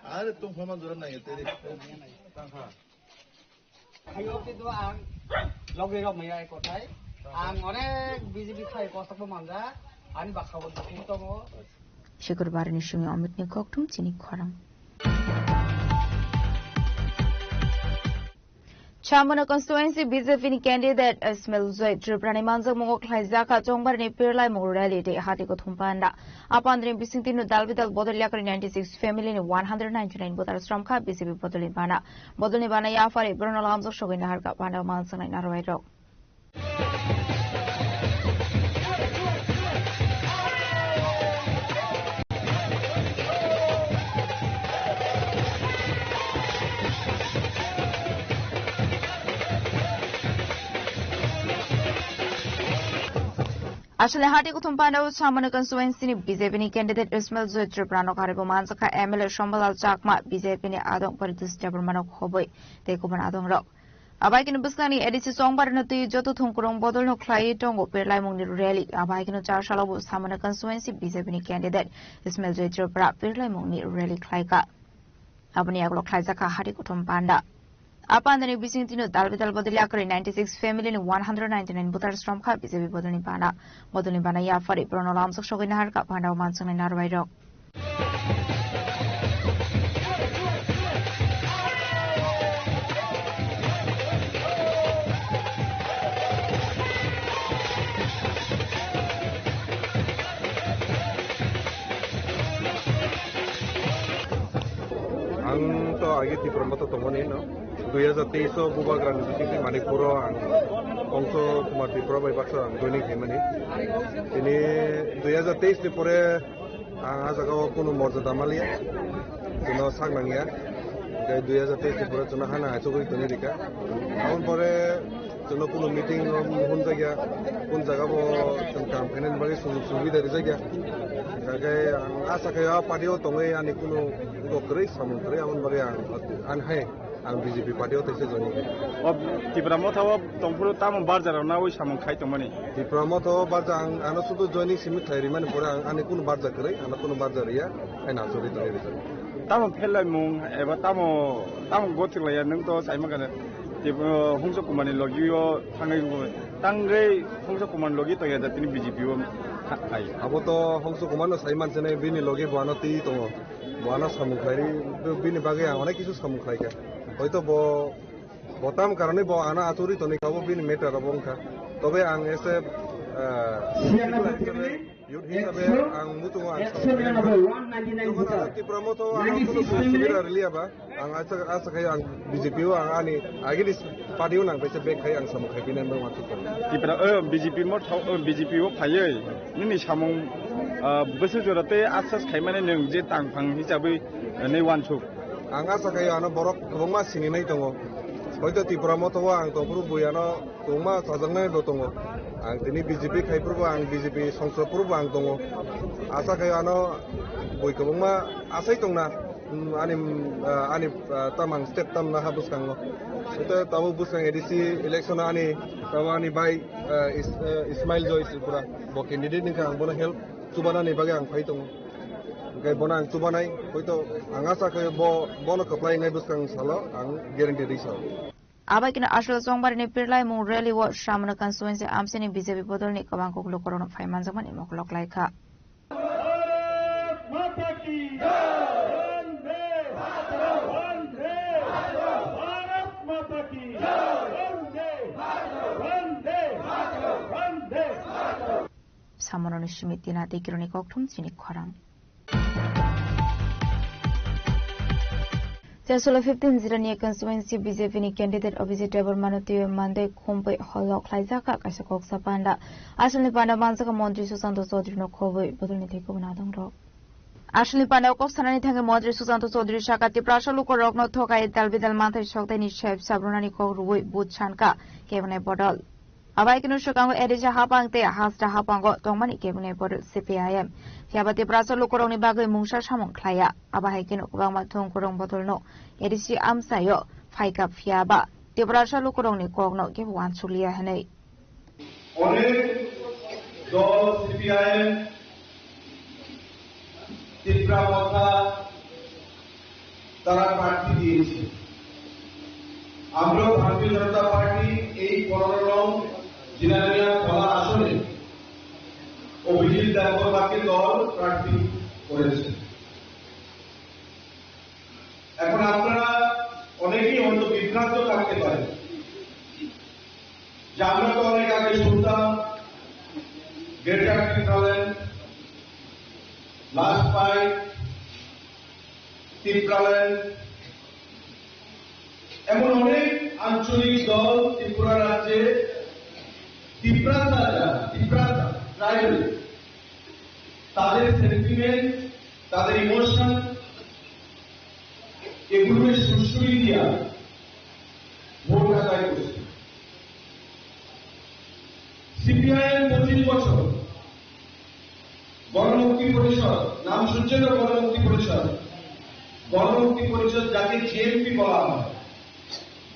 Are tongphama jora nai teri. Ayo, itu ang logi rok maya kotai. Ang onek B J P khai kosok bo manja. Ani baksa bo dukung tongo. Shukurbar ni simi Amit ni kokthum chini khorang. Chamano constituency B J P ni candidate Ismail Joy Tripura ni manjakmungo khlaijak kha Chongbar ni pirlaimung rally tei hati kuthum panda. Apandri bisingtwi no dal bidal bodol yakari ninety six family ni one hundred ninety nine voter sromkha B J P bodol ni bana. Bodol ni bana yaphari borno lamjak sogwi naharkha panda manjaknai narwai rok. Asole hati kuthum panda o Chamano constituency ni B J P ni candidate Ismail Joy Tripura no karibo manjakha M L A Shambhalal Chakma, B J P ni adong Paritosh Debbarma no khoboi tei kubun adong rok. Abai kini bwskangni A D C Chongbarino twi joto thungkurung bodolno khlaiwi tongo pirlaimungni rally. Abai kini char salo bo Chamano constituency B J P ni candidate Ismail Joy Tripura pirlaimungni rally khlaikha. Aboni yagulo khlaijakha hati kuthum panda. A pandani bisingtwino dal bidal bodol yakari ninety six family ni one hundred ninety nine voter sromkha B J P bodolni bana. Bodolni bana yaphari borno lamjak sogwi naharkha panda o manjaknai narwai rok. Ang to agi Tipra Motha tongmani no. Dui hajar teis o Bubagra ni bisingtwi Manipur o ang Hongso Kumar Tripura bai baksa ang joining khaimani. Tini dui hajar teis ni pore ang a jaga o kunu morjada maliya. Chwngno sak nangya. Tei dui hajar teis ni pore chwngno hana achugwi tongwi rikha. Aboni pore chwngno kunu meeting rok hunjakya, kun jaga bo chwng kam khainani bagwi sujug subida rijakya. Hingkhe ang asa khaio a party o tongwi ani kunu ego kwrwi samung kwrwi, aboni bagwi ang, ani hai ang B J P party o teisa joining. O Tipra Motha o tongphuru tamo barja rok nawi samung khai tongmani? Tipra Motha o barja ang ano sudu joining simi khlai rimani pore ang ani kunu barja kwrwi, ano kunu barja riya, hai na chori tongwi rijak. Tamo phelai mung eba tamo, tamo gothik laiya nwng to saima kane. Tip-, uh, Hongso Kumar ni logi o thangwi wngwi. Tangwi Hongso Kumar ni logi tongya da tini B J P o tha-, thai. Abo to Hongso Kumar no sai manse nai bini logi bo ano twi tongo. Bo ano samung khlai ri, bo bini bagwi ang onek kisu samung khlai kha. Hoito bo, bo tam karone bo ano achugwi tongwi kha, bo bini matter abo wngkha. Tobe ang ese, uh, Youth hisabe ang muchungo ang samung khlai. Jokhon ang Tipra Motha o ang kunu sujog subida rwliya ba, ang asa, asa khai ang B J P o ang ani agini party o nang paisa back khai ang samung khai bini ang wansuk kha. Tipra, o B J P Motha o, o B J P o phaiwi nini samung, ah, bwswk jora tei assess khaimani nwng je tangphang hisabwi, eh, nai wansuk. Ang asa khai ano borok kwbangma sini nai tongo. Hoito Tipra Motha o ang tongphuru bui ano kwbangma chajaknai bo tongo. Ang tini B J P khai phuru bo ang B J P songsa phuru bo ang tongo. Asa khai ano bui kwbangma asai tongna, mm, ani, mm, ah, ani, ah, tamang step tamna ha bwskango. Hoito tabuk bwskang A D C election ani tabuk ani bai, ah, Is-, ah, Ismail Joy Tripura bo candidate wngkha, ang bono help chubanani bagwi ang phai tongo. Hingkhe bono ang chubanai, hoito ang asa khe bo, bono kwplai wngnai bwskang salo ang guarantee rwi sao. Abai kino Asol Chongbarini pirlaimung rally o Samana constituency amchini B J P bodolni kwbang kok lukurokno phai manjakmani moklok lai kha. Bharat माता की जय। वंदे मातरम। वंदे मातरम। भारत माता की जय। वंदे मातरम। वंदे मातरम। वंदे Mataram. Samunoni simi tina tei kironi kokthum chini khorang. Chasolo fifteen Jirania constituency B J P ni candidate Abhijit Debbarma no twiwi mandai khumpui holo khlaijak kha kaisa koksa panda. Asalni panda manjak kha Montri Sushanta Chaudhary no khobwi bodolni tei kubun adong rok. Asalni panda o kok sanani thangwi Montri Sushanta Chaudhary saka Tiprasa lukurokno thokai dal bidal manthai soktaini sep sabrunani kok rwui but sankha kebnai bodol. Abo hai kheno swkango A D C hapang tei hasta hapango tongmani kebengni borok C P I M. Phiya ba Tiprasa lukurokni bagwi mungsa samung khlaiya. Abo hai kheno kwbangma thung kwrwng bodolno A D C amchaio phaikha, phiya ba Tiprasa lukurokni kokno kebo uansukliya hwnwi. অনেক দল সিপিআইএম, তিপ্রা মথা, তারা প্রার্থী দিয়েছে। আমরাও ভারতীয় জনতা পার্টি এই পনেরো নং জিরানিয়া খোলা আসনে অভিজিৎ দেববর্মাকে দল প্রার্থী করেছে। এখন আপনারা অনেকেই হয়তো বিভ্রান্ত থাকতে পারেন যে আমরা তো অনেক আগে শুনতাম গ্রেটার টিপ্রাল্যান্ড, লাস্ট ফাইট, টিপ্রাল্যান্ড, এমন অনেক আঞ্চলিক দল ত্রিপুরা রাজ্যে, তিপ্রাতা যারা, তিপ্রাতা, ট্রাইবেল, তাদের সেন্টিমেন্ট, তাদের ইমোশন, এগুলোকে সুরসুরি দিয়া ভোট আদায় করছে। সিপিআইএম পঁচিশ বছর গণমুক্তি পরিষদ, নাম শুনছেন তো গণমুক্তি পরিষদ? গণমুক্তি পরিষদ, যাকে জিএমপি বলা হয়,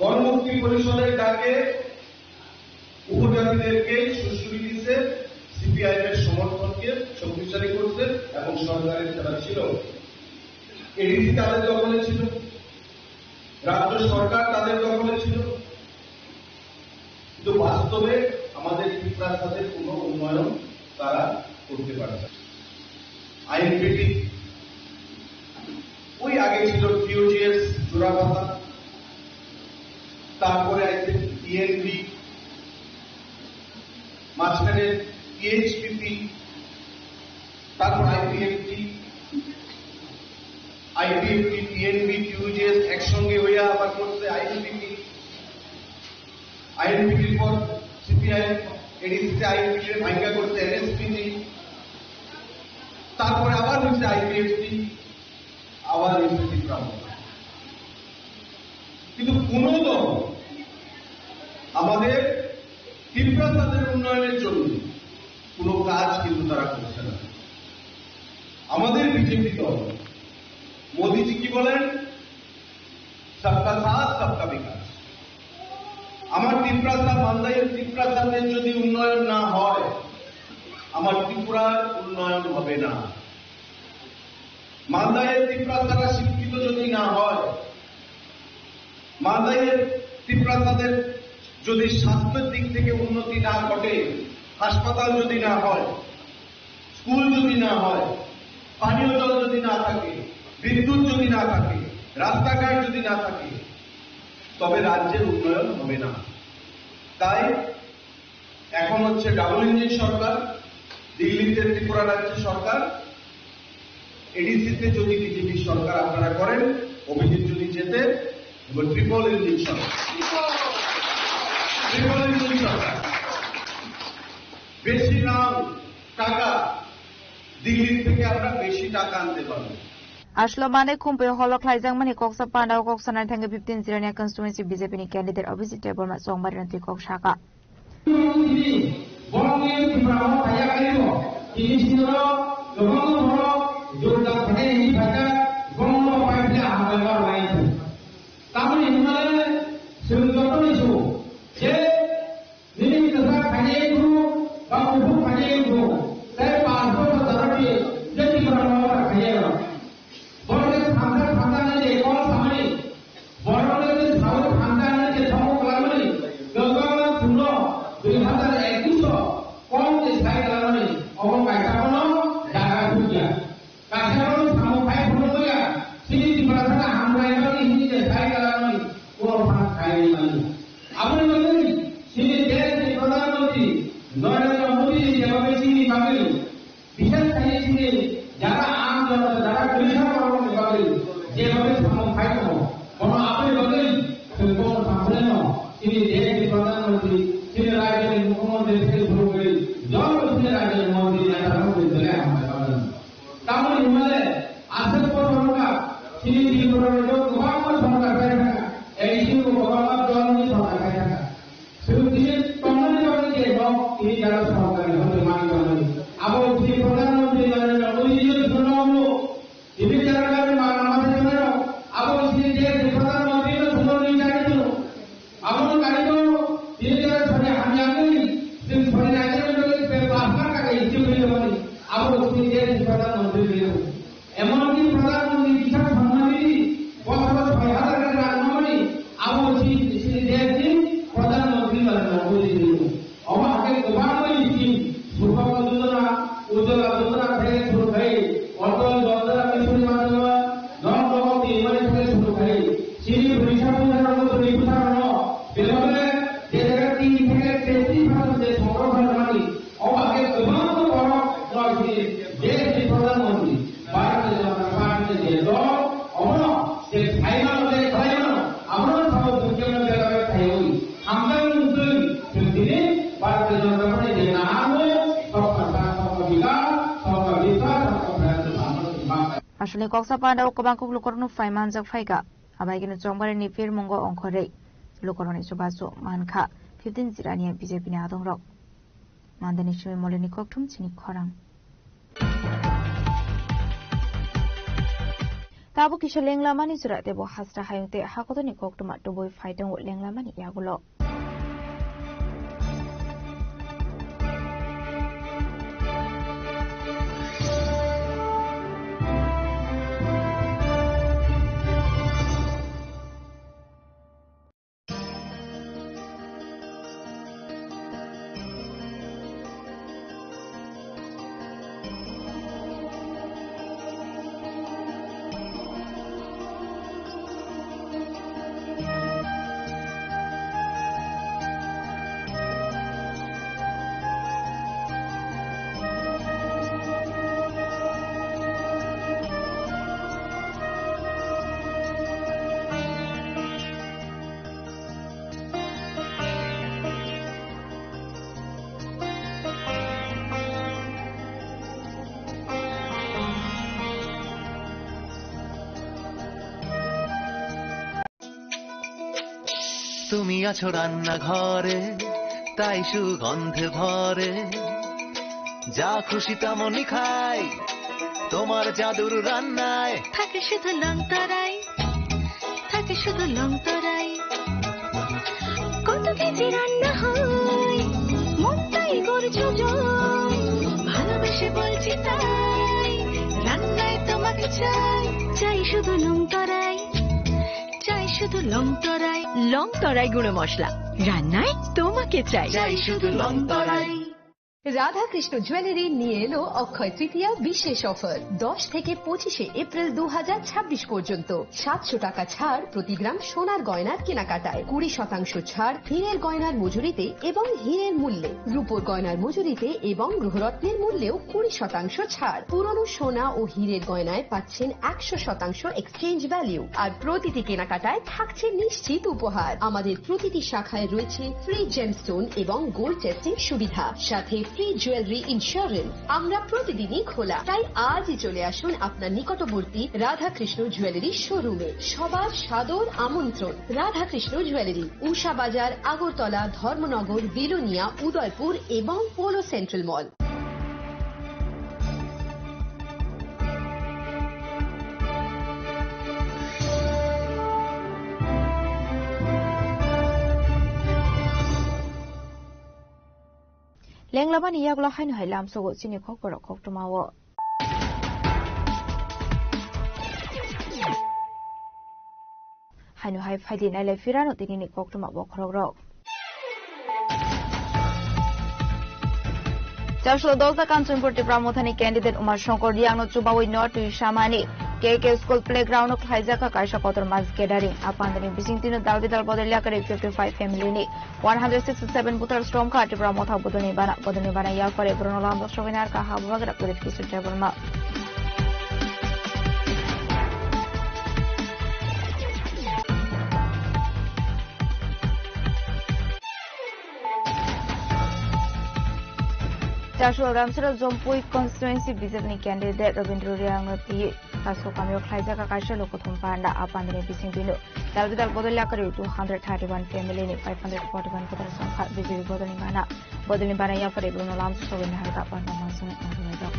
গণমুক্তি পরিষদের ডাকে উপজাতিদেরকে সুরসুরি দিচ্ছে, সিপিআইএম এর সমর্থনকে শক্তিশালী করছে এবং সরকারের যারা ছিল, এডিসি তাদের দখলে ছিল, রাজ্য সরকার তাদের দখলে ছিল, কিন্তু বাস্তবে আমাদের ত্রিপুরার সাথে কোনো উন্নয়ন তারা করতে পারছে না। আইএনপিটি, ওই আগে ছিল টিওজিএস, জোড়াপাতা, তারপরে আই থিংক টিএনবি, মাঝখানে টিএইচপিপি, তারপর আইপিএফটি, আইপিএফটি, টিএনপি, টিউজেএস একসঙ্গে হয়ে আবার করছে আইএনপিটি, আইএনপিটির পর সিপিআইএম, এডিসিতে আইএনপিটি ভাঙ্গা করছে এনএসপিটি, তারপরে আবার হচ্ছে আইপিএফটি, আবার হচ্ছে ত্রিপুরা মথা। কিন্তু কোনো দল আমাদের তিপ্রাসাদের উন্নয়নের জন্য কোনো কাজ কিন্তু তারা করছে না। আমাদের বিজেপি দল, মোদিজি কি বলেন? সবকা সাথ, সবকা বিকাশ। আমার তিপ্রাসা, মান্দাইয়ের তিপ্রাসাদের যদি উন্নয়ন না হয়, আমার ত্রিপুরার উন্নয়ন হবে না। মান্দাইয়ের তিপ্রাসারা শিক্ষিত যদি না হয়, মান্দাইয়ের তিপ্রাসাদের যদি স্বাস্থ্যের দিক থেকে উন্নতি না ঘটে, হাসপাতাল যদি না হয়, স্কুল যদি না হয়, পানীয় জল যদি না থাকে, বিদ্যুৎ যদি না থাকে, রাস্তাঘাট যদি না থাকে, তবে রাজ্যের উন্নয়ন হবে না। তাই এখন হচ্ছে ডাবল ইঞ্জিন সরকার, দিল্লিতে ত্রিপুরা রাজ্য সরকার, এডিসিতে যদি বিজেপি সরকার আপনারা করেন, অভিজিৎ যদি জেতে, এবং ট্রিপল ইঞ্জিন সরকার, ট্রিপল ইঞ্জিন সরকার, বেশি নাম টাকা দিল্লি থেকে আমরা বেশি টাকা আনতে পারবো। Aslo mane khumpi holo khlaijakmani koksa pandao kok sanani thangwi fifteen Jirania constituency B J P ni candidate Abhijit Debbarma chongmari rwntwi kok saka. Borokni Tripura o kaiya kaibo, tini sinoro kwbangma borok jordar khainai hinwi phaikha, borokno pai phile hambai ma rwlainai. Tamoni hinmale chwng jotoni su je nini kwchak khainai phuru ba kuphur khainai phuru tei panch bochor jora di je Tripura o khainai rok. Borok thansa thansa hinwi je kok samani, borok tei saui thansa hinwi je thongmung kwlangmani, kwbangma chwngno dui hazar ekush o kok je sai kwlangmani, obo kaisa bono jaga thukya. Kaisa bono samung khai phunukya, chini Tiprasano hambai bagwi hinwi je sai kwlangmani, bono phan khai mani. Aboni bagwi chini desh ni Pradhan Mantri Narendra Modi ni jeba bai chini bagwi Bishes khai chini jara aam janoto, jara krishok rokni bagwi jebhabe samung khai tongo, bono aboni bagwi chwng bono samung khai no chini desh ni Pradhan Mantri, chini rajyo ni Mukhyamantri theke shuru kori joto chini rajyo ni mantri neta rok ni belai hambai bagwi. Tamoni hinmale aswk bochor wngkha chini Tripura rajyo kwbangma sorkar khai thangkha, A D C bo kwbangma dol ni sorkar khai thangkha. Chwng tini tongmani bagwi je nok tini jara sorkar ni hote mani tongmani. Abo tini Pradhan Mantri Narendra Modi ni jora phunukgo. Tini jara gari ma lama se tongo. Abo tini je Pradhan Mantri no phunukgo ni jari phunukgo. Abo no gari no tini jara sori hamya ni, tini sori hamya ni bagwi be plasma kare isi phunukgo ni. Abo tini je Pradhan Mantri ni. Emonki Pradhan Mantri Kisan Samman Nidhi bochoro soi hazar kori rang nangmani, abo chini, chini desh ni Pradhan Mantri Narendra Modi ni. Omo hake kwbangma scheme, Supakla Yojana, Ujjwala Yojana theke shuru khai, Atal Yojana mission ni madhyame, Jal Jeevan Mission theke shuru khai, chini Odisha Pradhan Mantri Pradhan Mantri, bebhabe je jaga tin theke tetris percent je songkron khlaimani, Obo hake kwbangma borok no chini desh ni Pradhan Mantri, Bharatiya Janata Party ni je dol, obono je khlaimano, je khlaimano, abono sabo bukhemno berabe khaiwi. Hamjakmung twi chwng tini Bharatiya Janata Party je naharmung, Sabka Saath, Sabka Vikas, Sabka Vishwas, Sabka Prayas ni samung tongma. Aswkni koksa pandao kwbang kuk lukurokno phai manjak phaikha. Abai kheno Chongmari ni phirmungo ongkhorwi lukurokni chubachu mankha fifteen Jirania B J P ni adongrok. Mandani simi moleni kokthum chini khorang. Tabuk kisa lenglamani jora tebo hasra hayung tei hakotorni koktwma tubui phai tongo lenglamani yagulo. তুমি আছো রান্নাঘরে, তাই সুগন্ধে ভরে। যা খুশি তেমনই খাই, তোমার জাদুর রান্নায়। থাকে শুধু লংতরাই, থাকে শুধু লংতরাই। কত কেজি রান্না হয়, মনটাই গর্জ জয়। ভালোবেসে বলছি তাই, রান্নায় তোমাকে চাই, চাই শুধু লংতরাই। চাই শুধু লংতরাই। লংতরাই গুঁড়ো মশলা, রান্নায় তোমাকে চাই। চাই শুধু লংতরাই। রাধাকৃষ্ণ জুয়েলারি নিয়ে এলো অক্ষয় তৃতীয়া বিশেষ অফার। দশ থেকে পঁচিশে এপ্রিল দু হাজার ছাব্বিশ পর্যন্ত সাতশো টাকা ছাড় প্রতি গ্রাম সোনার গয়নার কেনাকাটায়, কুড়ি শতাংশ ছাড় হীরের গয়নার মজুরিতে এবং হীরের মূল্যে, রূপোর গয়নার মজুরিতে এবং গ্রহরত্নের মূল্যেও কুড়ি শতাংশ ছাড়। পুরনো সোনা ও হীরের গয়নায় পাচ্ছেন একশো শতাংশ এক্সচেঞ্জ ভ্যালু। আর প্রতিটি কেনাকাটায় থাকছে নিশ্চিত উপহার। আমাদের প্রতিটি শাখায় রয়েছে ফ্রি জেমস্টোন এবং গোল্ড টেস্টিং সুবিধা, সাথে ফ্রি জুয়েলারি ইন্স্যুরেন্স। আমরা প্রতিদিনই খোলা, তাই আজই চলে আসুন আপনার নিকটবর্তী রাধাকৃষ্ণ জুয়েলারি শোরুমে। সবার সাদর আমন্ত্রণ। রাধাকৃষ্ণ জুয়েলারি, উষা বাজার, আগরতলা, ধর্মনগর, বিলোনিয়া, উদয়পুর এবং polo central mall. Lenglamani yagulo haino hai lamsogo chini kokborok koktwmao. Haino hai phaidi nailai phirano tinini koktwma bokhorokrok. Chaslo dosa Kanchanpur Tipra Mothani candidate Uma Shankar Riangno chubawi no twi samani K K School playground o khlaijak kha kaisa kotor mass gathering. A pandani bising tino dal bidal bodol yakari fifty five family ni one hundred sixty seven buthar strom kha Tipra Motha bodolni bana, bodolni bana yaphare borokno lamjak sogwi narwkha Habubagra Purit Kishore Debbarma. Chaslo Ramsara Jompui constituency B J P ni candidate Rabindra Riangno twi Kaso kamio khlaijak kaisa lukuthum panda a pandani bising tino dal bidal bodol yakari two hundred thirty one family ni five hundred forty one voter songkha B J P bodolni bana. Bodolni bana yaphari borokno lamsa sogwi naharkha panda mansani narwkjak.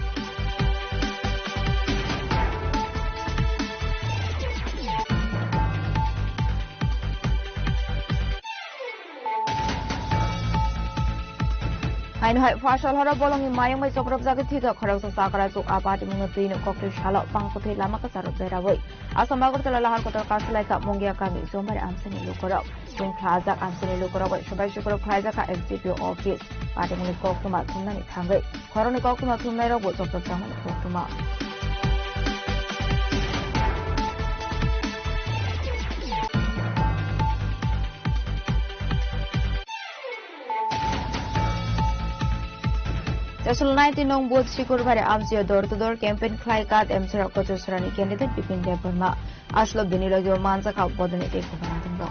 Haino hai phasal horo bolongni mayung bai chopropjagwi thwikha khoroksa chakra chuk a patimungno twino koktwi salo pangkuthwi lama kwcharo berawi Assam Agartala lahar kotor kasalai kha Mungia kami Sombar amsani lukurok. Chwng khlajak amsani lukurok bai subai sukurok khlaijak kha S D P O office. Patimungni koktwma thumnani thangwi khoroknwi koktwma thumnairokbo chopropjakmani koktwma. Chasol nineteen nong booth Sikur bhare amchio door to door campaign khlai kat M C R Kochusrani candidate Bipin Debbarma. Aslo bini logi o manjakha bodolni tei kubana tongbo.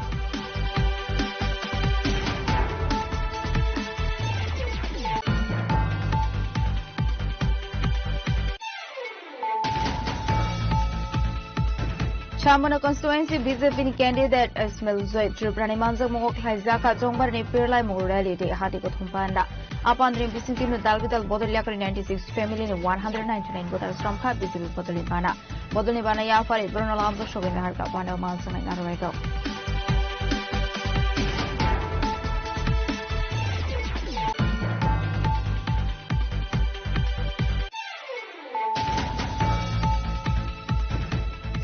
Chamona constituency B J P ni candidate Ismail Joy Tripura ni manjakmungo khlaijak kha Chongbarini pirlai mung rally tei hati kothom panda. Apandri bisingtwi no dal bidal bodol yakari ninety six family ni one hundred ninety nine voter srom kha B J P bodolni bana. Bodolni bana yaphari borokno lamjak sogwi naharkha bana manjaknai narwai rok.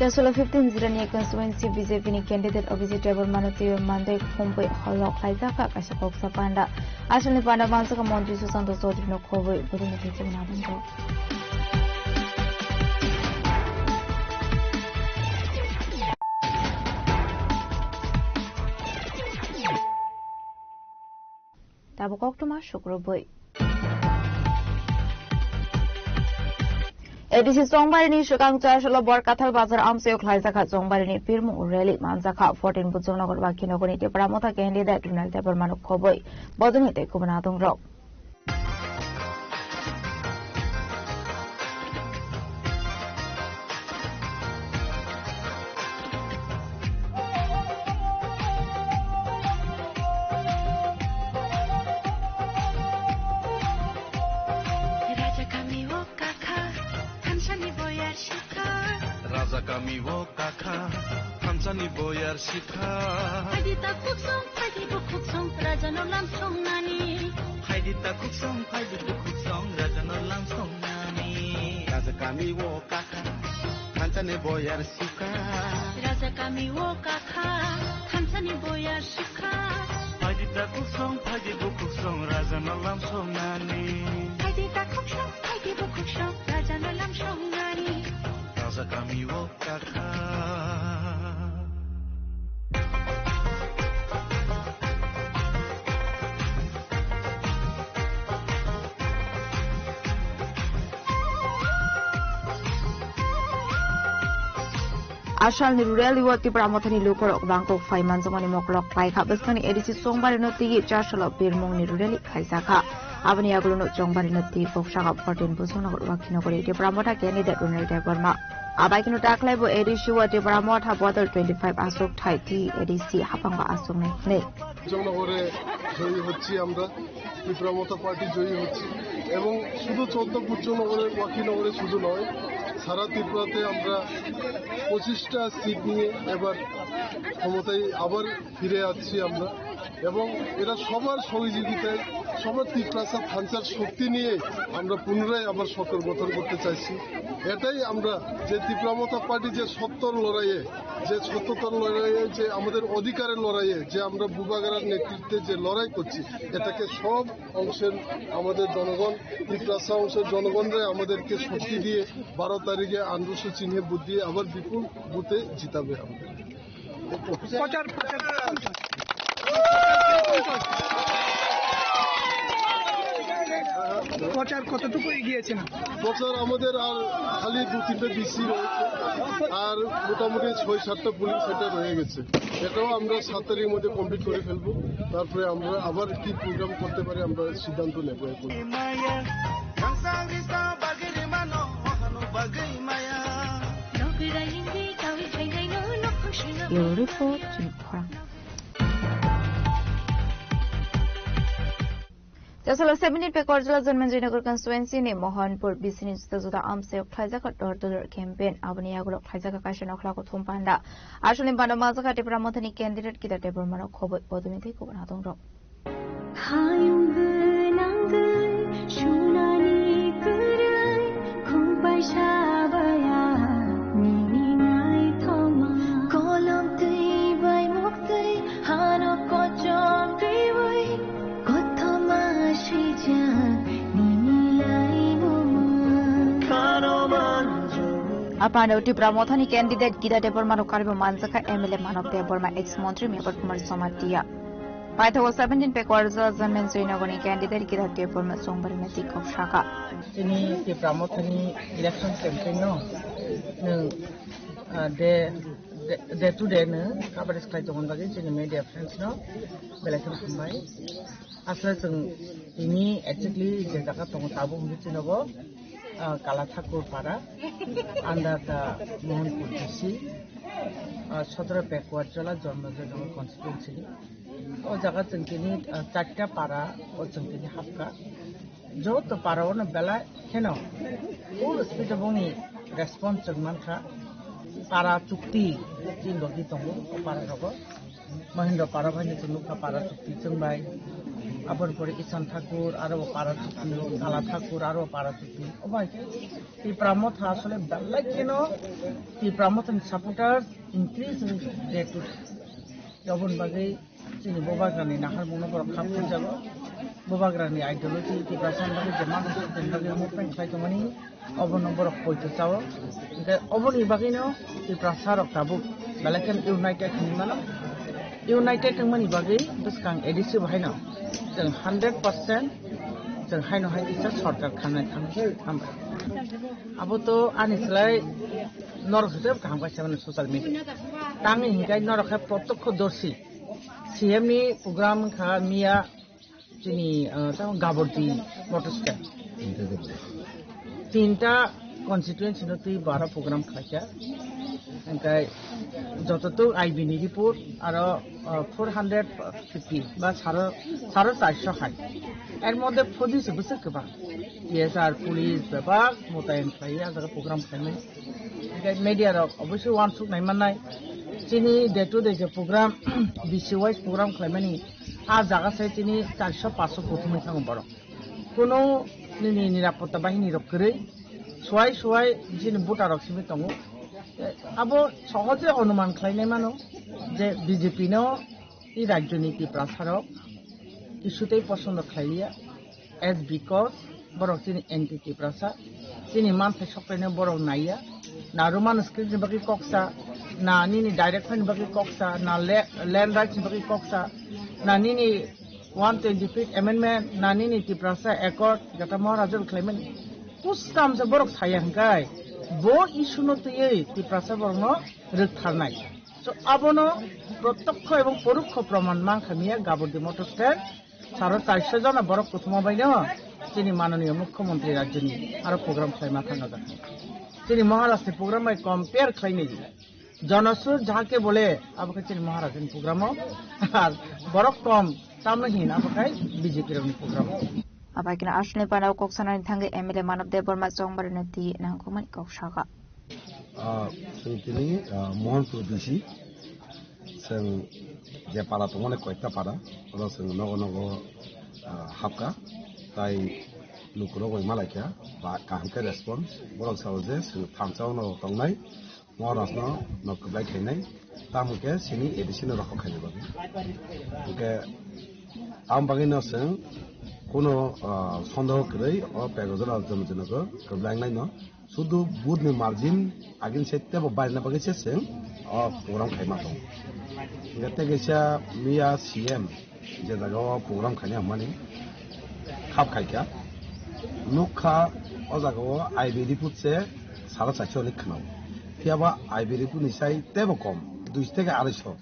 Chasolo fifteen Jirania constituency B J P ni candidate Abhijit Debbarmano twiwi Monday Khumbai holo khlaijak kha kaisa koksa panda. Asalni panda manjak kha Montri Sushanta Chaudhary no khobwi bodolni tei chibwnai aboni rok. Tabuk koktwma sukrubwi. A D C Chongbarini swkang Chasolo Borkathal Bazar amchaio khlaijakha Chongbarini pirmung rally manjakha fourteen Bujongnagar Bakhinogorni Tipra Motha candidate Ronald Debbarmano khobwi bodolni tei kubun adongrok. Kami o kakha, thansani boyar sikha. Phaidi ta khuksong, phaidi bukhuksong, rajano lam songnani. Phaidi ta khuksong, phaidi bukhuksong, rajano lam songnani. Raja kami o kakha, thansani boyar sikha. Raja kami o kakha, thansani boyar sikha. Phaidi ta khuksong, phaidi bukhuksong, rajano lam songnani. Phaidi ta khuksong, phaidi bukhuksong, rajano lam songnani. Raja kami o kakha. Asalni rureli o Tipra Mothani lukurok bangkok phai manjakmani moklok paikha. Bwskangni A D C Chongbarino twi Charsalo birmungni rureli khaijakha. Aboni yagulono Chongbarino twi Koksaga fourteen Bujongnagar Wakhinogori Tipra Motha candidate Runel Debbarma. Abai kheno taklaibo A D C o Tipra Motha bodol twenty five aswk thai twi A D C haphango aswknai hwnwi. জনগণে জয়ী হচ্ছি আমরা, ত্রিপুরা মথা পার্টি জয়ী হচ্ছে। এবং শুধু চোদ্দ পুষ্যনগরের, ওয়াকিনগরে শুধু নয়, সারা ত্রিপুরাতে আমরা পঁচিশটা সিট নিয়ে এবার ক্ষমতায় আবার ফিরে আসছি আমরা। এবং এরা সবার সহযোগিতায়, সবার তিপ্রাসা থানচার শক্তি নিয়ে আমরা পুনরায় আবার সরকার গঠন করতে চাইছি। এটাই আমরা, যে ত্রিপুরা মথা পার্টি যে সত্যর লড়াইয়ে, যে সত্যতার লড়াইয়ে, যে আমাদের অধিকারের লড়াইয়ে, যে আমরা বুবাগরার নেতৃত্বে যে লড়াই করছি, এটাকে সব অংশের আমাদের জনগণ, তিপ্রাসা অংশের জনগণরা আমাদেরকে শক্তি দিয়ে বারো তারিখে আন্দোলন চিহ্নে ভোট দিয়ে আবার বিপুল ভোটে জিতাবে আমাদের। প্রচার, প্রচার, প্রচার কতটুকু এগিয়েছে না? প্রচার আমাদের আর খালি দু তিনটে ডিসি রয়েছে, আর মোটামুটি ছয় সাতটা পুলিশ এটা রয়ে গেছে। এটাও আমরা সাত তারিখের মধ্যে কমপ্লিট করে ফেলবো। তারপরে আমরা আবার কি প্রোগ্রাম করতে পারি, আমরা সিদ্ধান্ত নেবো এখন। Bureau Report, Chini Khorang. Chasalo seventeen Pekwarjala Janmanjay Nagar constituency ni Mohanpur B C ni juda juda amsayok khlaijak door to door campaign. Aboni yagulo khlaijak kaisa nokhla kuthum panda. Aswkni panda majak Tipra Mothani candidate Gita Debbarma no khoboi bodolni tei kubun hadong rok. Hayung gwnang gwi sunani kwrwi, khuk bai sabaya nini naithoma. Kolom twi bai muktwi hano kochom twiwi, kothoma swijak nini laimung. Apano Tipra Mothani candidate Gita Debbarma no karibo manjakha M L A Manob Debbarma, ex montri Mebat Kumar Jamatia. Paithago seventeen Pekwarjala Janmanjay Nagar ni candidate Gita Debbarma Chongbarino twi kok saka. Chini Tipra Mothani election campaign no nwng, ah, de, de, day to day no coverage khlai tongmani bagwi chini media friends no belai kheno hambai. Asle chwng tini exactly je jaga tongo tabuk hwnwi chwng nogo, ah, Kala Thakur Para under the Mohanpur D C, ah, Sodra Pekwarjala Janmanjay Nagar constituency. O jaga chwng tini, ah, charta para o chwng tini hapkha. Joto para o no belai kheno full speed o boni response chwng mankha. Para chukti chini logi tongo o para rogo. Mahindra para bai ni chwng nukha para chukti chwng bai. Aboni pore Isan Thakur aro para chukti, Kala Thakur aro para chukti. O bai khe Tipra Motha asole belai kheno Tipra Mothani supporters increase day to day. Oboni bagwi chini Bubagrani naharmungno borok khap khuijago. Bubagrani ideology Tiprasani bagwi jemon bagwi movement khlai tongmani obono borok poito chao. Hwnkhe oboni bagwino Tiprasa rok tabuk belai khe united hinwi mano. United wngmani bagwi bwskang A D C bo haino chwng hundred percent chwng haino hai kisa sorkar khanai khanai hambai. Abo to ani slai norok se kaham kaisa mano social media. Tangwi hinkai norok khe protokho dorsi. C M ni program wngkha miya chini, ah, tamo Gabordi motor stand. Tinta constituency no twi bara program khlaikha. Hingkai joto to I B ni report aro, ah, four hundred fifty ba saro, saro charso hai. Er moddhe police bwswk kwbang. T S R police bebak motayen khlaiwi ah jaga program khlaimani. Media rok obviously uansuk nai mannai. Chini day to day je program, B C wise program khlaimani, a jaga se chini charso paso kuthumwi thango borok. Kuno nini nirapotta bahini rok kwrwi, suai suai chini voter rok simi tongo. Abo sohoje onuman khlainai mano je B J P no i rajyoni Tiprasa rok kisutei posondo khlailiya. As because borok chini anti Tiprasa, chini manthai sokphaino borok naiya. Na Roman script ni bagwi koksa, na nini direct ni bagwi koksa, na le-, land rights ni bagwi koksa, na nini one twenty fifth amendment, na nini Tiprasa accord, jata Maharaja rok khlaimani. Kusam se borok saya hwnkhe, bo issue no twiwi Tiprasa borok no rwktharnai. So abono protokho ebong porokho proman mankha miya Gabor di motor stand. Saro charso jona borok kuthuma baino chini mananiya mukhyamantri rajyoni aro program khlaima thangajak. Chini Maharajni program bai compare khlainai di. Jonosur jahake bole abo khe chini Maharajni program o. Ar borok kom tamno hin abo khai B J P rokni program o. Abai kina aswlni panao kok sanani thangwi M L A Manav Debbarma chongbarino twi nangkukmani kok sakha. Ah, chwng tini, ah, Mohanpur B C, chwng je para tongmani koita para, oro chwng nogo nogo, ah, hapka, tai lukurok bai malaikha, ba kaham khe response, borok sao je chwng thansa ono tongnai, Maharajno no kwplai khainai, tamo khe chini A D C no rokho khainai bagwi. Hwnkhe, am bagwino chwng kuno, ah, sondeho kwrwi o Pegajora Jomojonogo kwplai wngnaino. Sudu vote ni margin agin se tebo barina bagwi se chwng o program khaima tongo. Hingke tei kaisa miya C M je jaga o program khaina hwnmani khap khaikha, nukha o jaga o I B report se sara chaisa hwnwi khwnao. Phiyaba I B report ni sai tebo kom, duiso theke arai so.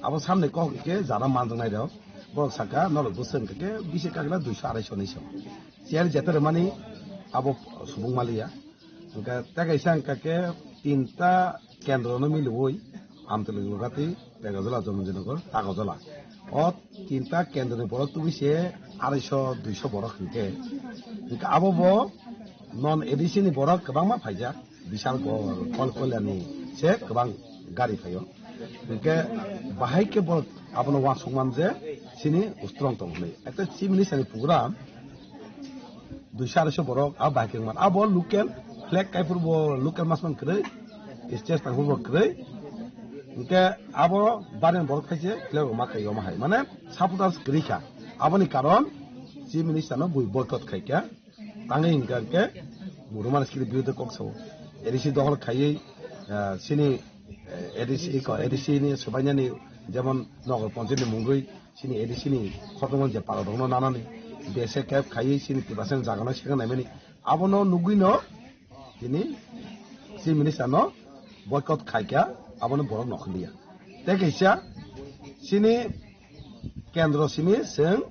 Abo samni kok hwnkhe jara manjaknai rok. Borok saka norok bwswk hwnkhe bisi kakla duiso arai so hinwi sa. Chiyar jeta rwmani abo subung maliya. Hwnkhe tei kaisa hwnkha khe tinta kendro no miliui Amtwlwi Gurgati, Pegajala, Jomojoynagar, Tagojola. O tinta kendro ni borok tubui se arai so duiso borok hwnkhe. Hwnkhe abo bo non A D C ni borok kwbangma phaijak. Bishal bor, Kol Kolyani se kwbang gari phaio. Hwnkhe bahai khe bo abono uansukman je chini strong tong hwnwi. Ekta Chief Minister ni program duiso arai so borok abo bahai khe wngman. Abo local flag kaiphuru bo local masman kwrwi, stage tangphuru bo kwrwi. Hwnkhe abo barian borok khai se flag rok ma kai omo hai. Mane supporters kwrwi kha. Aboni karon Chief Minister no bui boycott khai kha. Tangwi hwnkha hwnkhe Roman script biruddhe kok sao. A D C dohor khaiwi, ah, chini, eh, A D C ko, A D C ni swbainani jemon Nagar Panchayat ni mungwi chini A D C ni khoroknwi je pala rokno nanani bese kep khaiwi chini Tiprasa ni jaga no second naimani. Abono nugwi no tini Chief Minister no boycott khaikha, abono borok nokhorliya. Tei kaisa chini kendro simi chwng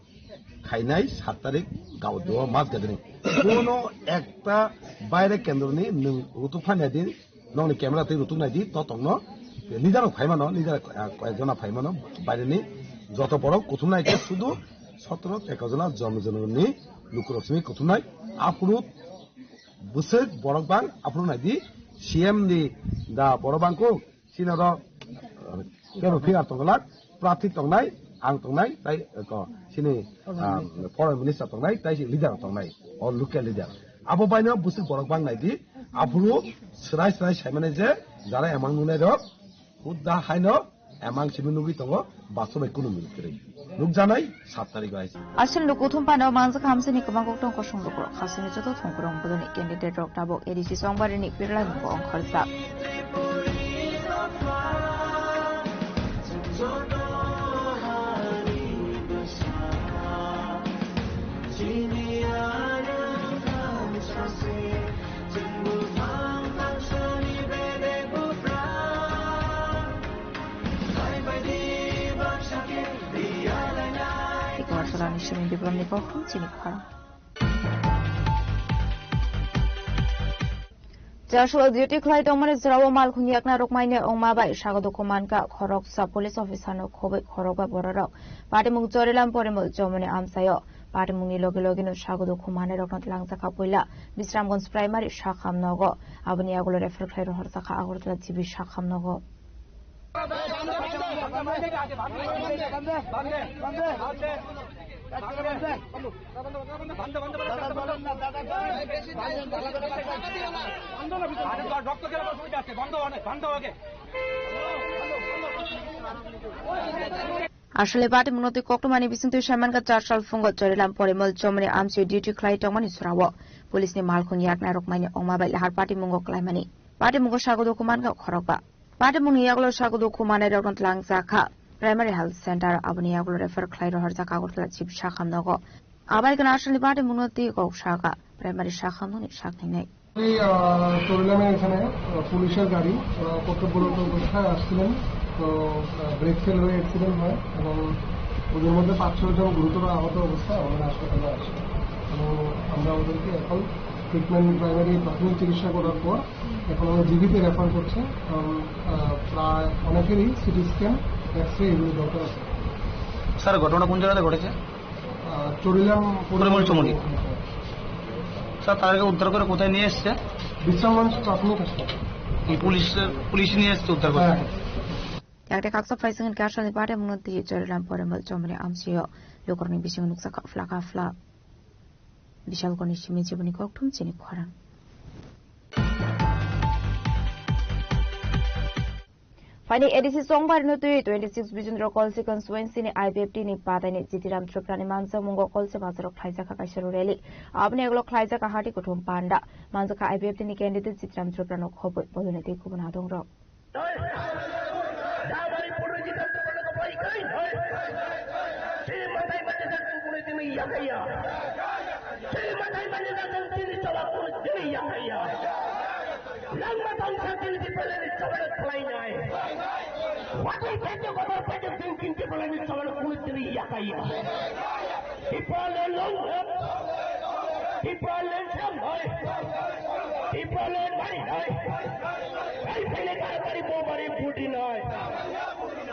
khainai sat tarik Gaudio mass gathering. Kuno ekta baire kendroni nwng rutuk phainai di, nokni camera twi rutuk nai di, to tongno leader rok phai mano, leader, ah, koyek jona phai mano, baireni joto borok kuthum nai khe sudu sotro tekajona jon jononi lukurok simi kuthum nai. Aphuru bwswk borok bang, aphuru nai di, C M ni da borok bang kuk, Chini oro, eh, kebo figure tongglak, prarthi tongnai, ang tongnai, tai, eh, ko, chini, ah, foreign minister tongnai, tai si leader tongnai, o local leader. Abo baino bwswk borok bang nai di, aphuru swrai swrai saimani je, jara emang nungnai rok, hudda haino emang simi nugwi tongo, bastobai kunu mil kwrwi. Nukjanai sat tarik bai. Aswk nuk uthum phano manjak hamsini kwbang kok tong kosong lukurok khasini joto thongkurong bodolni candidate rok tabuk A D C chongbarini pirlai mungo ongkhorjak. Eko Arsalani Sumi Debbarmani Bokhum chini khorang. Jasual duty khlai tongmani jora o malkhung yakna rwkmaini wngma bai sago dukhu mankha khoroksa police officer no khobwi khorokba bororok. Patimung Chorilam Porimul Chomoni amchaio. Patimungni loge logeno sago dukhu mannairokno tlangjak kha puila Bisramganj Primary sakham nogo. Aboni yagulo refer khlai rohorjak kha Agartala G B sakham nogo. Asole patimungno twi koktwmani bisingtwi saimankha char sal phungo Chorilam Porimol chomoni amchio duty khlai tongmani sorao. Police ni malkhung yaknai rokmaini ongma bai lahar patimungo klaimani. Patimungo sago dukhu mankha khorokba. Patimungni yagulo sago dukhu mannairokno tlangjak kha Primary Health Center, aboni yagulo refer khlai rohorjak kha Agartala G B sakham nogo. Abai kheno asole patimungno twi kok sakha Primary sakham nokni sakningnai. Ei, আহ, চরিলামে এখানে, আহ, পুলিশের গাড়ি, আহ, কর্তব্যরত অবস্থায় আসছিলেন। তো, আহ, brake fail হয়ে অ্যাক্সিডেন্ট হয় এবং ওদের মধ্যে পাঁচ ছয় জন গুরুতর আহত অবস্থায় আমাদের হাসপাতালে আসে এবং আমরা ওদেরকে এখন ট্রিটমেন্ট, প্রাইমারি প্রাথমিক চিকিৎসা করার পর এখন আমরা জিবিতে রেফার করছি। কারণ, আহ, প্রায় অনেকেরই সিটি স্ক্যান, এক্স রে এগুলো দরকার আছে। স্যার, ঘটনা কোন জায়গাতে ঘটেছে? আহ, চরিলাম পরিমল চমনি। স্যার, তাদেরকে উদ্ধার করে কোথায় নিয়ে এসছে? বিশ্রামগঞ্জ প্রাথমিক হাসপাতাল। এই পুলিশ, পুলিশ নিয়ে এসছে উদ্ধার করে? হ্যাঁ, হ্যাঁ। Yakte kaksa phaising khe asole patimungno twi Chorilam Porimol chomoni amchio lukurokni bisingo nuksa kafla kafla. Bishal Koni simi chiboni kokthum chini khorang. Phaini A D C chongbarino twi twenty six Bijendra Kolsi constituency ni I P F T ni pataini Jitiram Tripura ni manjamungo Kolsi bazaro khlaijakha kaisa rally. Aboni yagulo khlaijakha hati kuthum panda. Manjakha I P F T ni candidate Jitiram Tripura no khobwi bodolni twi kubun adongrok. Langma tongsa tini Tipralani chobani khlainai. Watwi phaijak, obar phaijak, jeng tini Tipralani chobani kunu tini yakaiya. Tipraland long live. Tipraland long live. Tipraland bari nai. Hai phele kar bari bo bari budi nai.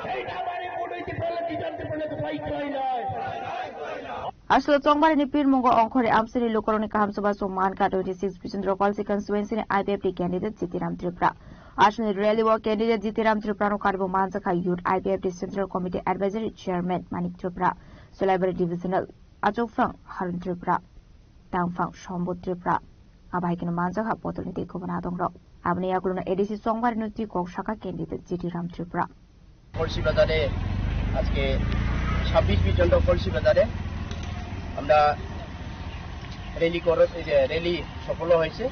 Hai da bari budi Tipraland kijam Tipraland bai khlainai. Aswk chongbarini pirmungo ongkhorwi amchaini lukurokni kaham chubachu mankha twenty six Bijendra Kolsi constituency ni I P F T candidate Jitiram Tripura. Aswkni rally o candidate Jitiram Tripura no karibo manjakha Youth I P F T Central Committee Advisory Chairman Manik Tripura, Solaibari Divisional Achukphang Harun Tripura, Tangphang Sombud Tripura. Abo hai kheno manjakha bodolni tei kubun adongrok. Aboni yagulono A D C chongbarini twi kok sakha candidate Jitiram Tripura. কলসি বাজারে আজকে ছাব্বিশ বিচন্দ্র কলসি বাজারে আমরা র্যালি করে, এই যে র্যালি সফল হয়েছে।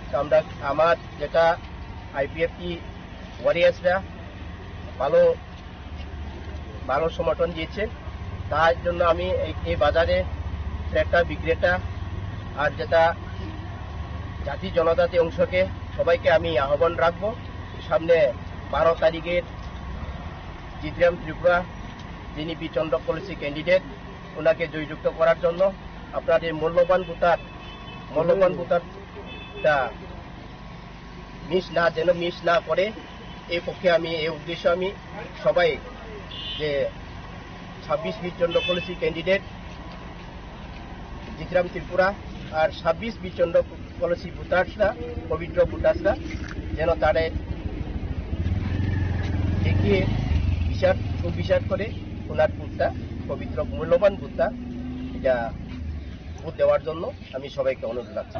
তো আমরা, আমার যেটা আইপিএফটি ওয়ারিয়ার্সরা ভালো, ভালো সমর্থন দিয়েছে, তার জন্য আমি এই, এই বাজারে ক্রেতা বিক্রেতা আর যেটা জাতি জনজাতি অংশকে সবাইকে আমি আহ্বান রাখবো সামনে বারো তারিখের জিতরাম ত্রিপুরা, যিনি বিচন্দ্র কলসি ক্যান্ডিডেট, ওনাকে জয়যুক্ত করার জন্য আপনাদের মূল্যবান ভোটার, মূল্যবান ভোটারটা মিস না, যেন মিস না করে, এই পক্ষে আমি, এই উদ্দেশ্যে আমি সবাই যে ছাব্বিশ বিচন্দ্র কলসি ক্যান্ডিডেট জিতরাম ত্রিপুরা আর ছাব্বিশ বিচন্দ্র কলসি ভোটার্সরা, পবিত্র ভোটার্সরা যেন তারে দেখিয়ে বিচার, সুবিচার করে ওনার ভোটটা, পবিত্র মূল্যবান ভোটটা, এটা ভোট দেওয়ার জন্য আমি সবাইকে অনুরোধ রাখছি।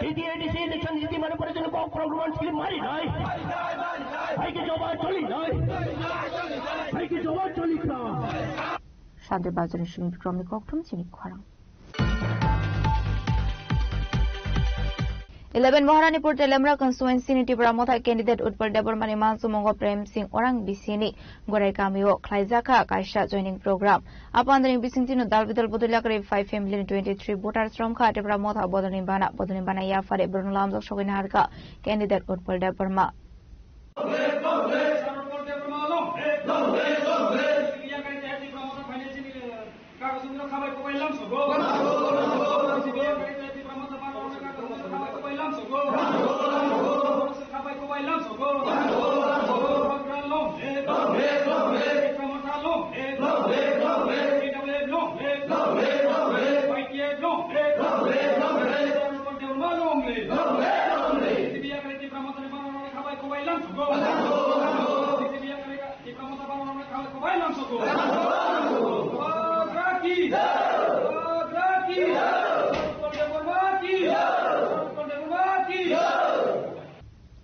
টিটিএডিসি ইলেকশন জিতি মানে পরে জন্য কম প্রোগ্রাম ছিল মারি নাই। ভাইকে জবাব চলি নাই। ভাইকে জবাব চলি না। Shanti Bazar ni simi Bikromni kokthum chini khorang. Eleven Maharanipur Telemra constituency ni Tipra Motha candidate Utpal Debbarma ni mansumungo Prem Singh Orang B C ni Gorai kamio khlaijakha kaisa joining program. Apandani bisingtwi no dal bidal bodol yakarwi five family ni twenty three voters romkha Tipra Motha bodolni bana, bodolni bana yaphare borokno lamjak sogwi naharkha candidate Utpal Debbarma.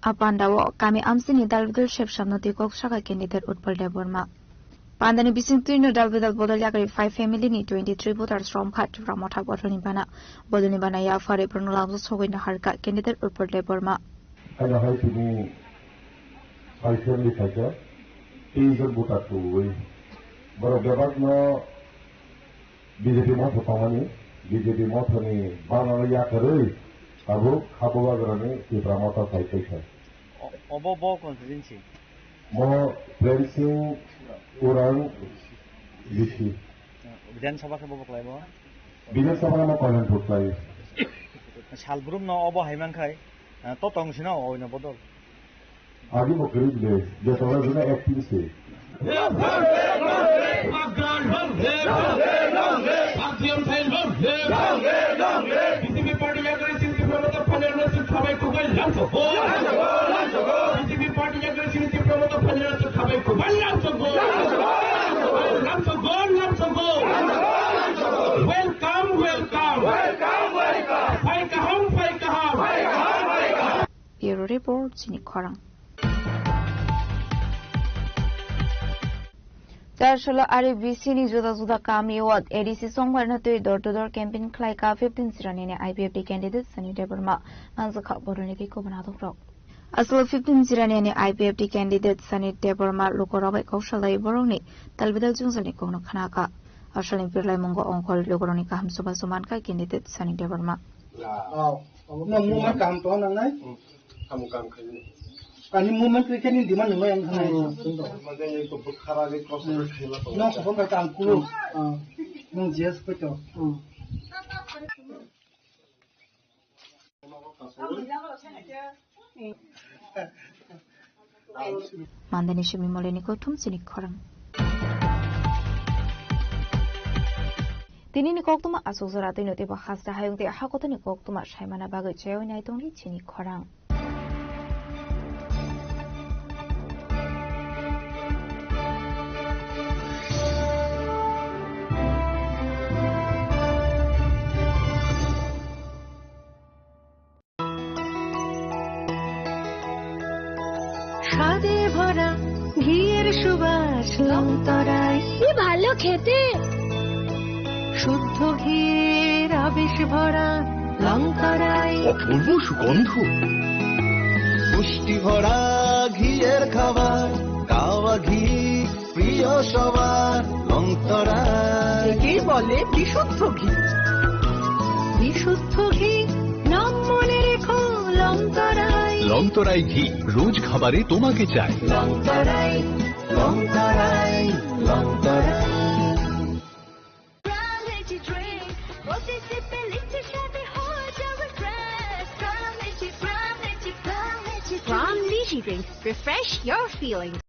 A panda o kami amsini dalbidal sepsamno twi kok saka candidate Utpal Debbarma. Pandani bising twino dalbidal bodol yagri five family ni twenty three voters romkha Tipra Motha bodolni bana. Bodolni bana yaphari borno lamsa sogwi naharkha candidate Utpal Debbarma. Haino hai tini five family phaikha, tei jon voter tubuwi. Borok bebakno B J P motha tongmani, B J P mothani banano yakarwi tabuk Khabubagrani Tipra Motha phai tongkha. O-, obo bo constituency? Mo Prem Singh Urang B C. Bidhan Sabha khe bobo kwlai bo? Bidhan Sabha no Kalyanpur kwlai. Salbrum no obo hai mankhai, ah, to tong sino oino bodol. Agi bo kwrwi bile, je tong jona acting se. B J P party yakarwi chini Tipra Motha phailano chwng khabai kubai lamsogo. B J P party yakarwi chini Tipra Motha phailano chwng khabai kubai lamsogo. Lamsogo, lamsogo. Welcome, welcome. Phai kaham, phai kaham. Bureau Report, chini khorang. Charshalo R B C ni juda juda kami o A D C songbarno twi door to door campaign khlai ka fifteen Jirani ni I P F T candidate Sunny Debbarma. Manjakha boroni tei kubun adok rok. Aswk fifteen Jirani ni I P F T candidate Sunny Debbarma lukurok bai kok salai borokni talbidal jwngjal ni kokno khna kha. Asalni birlai mungo ongkhor lukurok ni kaham chubachu mankha candidate Sunny Debbarma. Oh, no, mo ma kam to nang nai? Kamu kam khaini. Ani movement khe khe ni demand nang yang khanai. Mane ni ko bukhara ni ko khaima to. No, ko ba kam ku. Nung J S ko to. Mandani simi moleni kothum chini khorang. Tini ni koktuma asuk jora twi no teibo hasta hayung tei hakotoni koktuma saimana bagwi chaywi nai tongdi chini khorang. স্বাদে ভরা ঘিয়ের সুবাস লংতরায়। কি ভালো খেতে। শুদ্ধ ঘিয়ের আবেশ ভরা লংতরায়। অপূর্ব সুগন্ধ। পুষ্টি ভরা ঘিয়ের খাবার, কাওয়া ঘি প্রিয় সবার লংতরায়। একেই বলে বিশুদ্ধ ঘি। বিশুদ্ধ ঘি, নাম মনে রেখো লংতরায়। লংতরায় ঘি, রোজ খাবারে তোমাকে চাই। লংতরায়, লংতরায়, লংতরায়। Prime Lychee drink, প্রতি সিপে লিচি স্বাদে হয়ে যাবে fresh। Prime Lychee, Prime Lychee, Prime Lychee drink। Prime Lychee drink, refresh your feelings।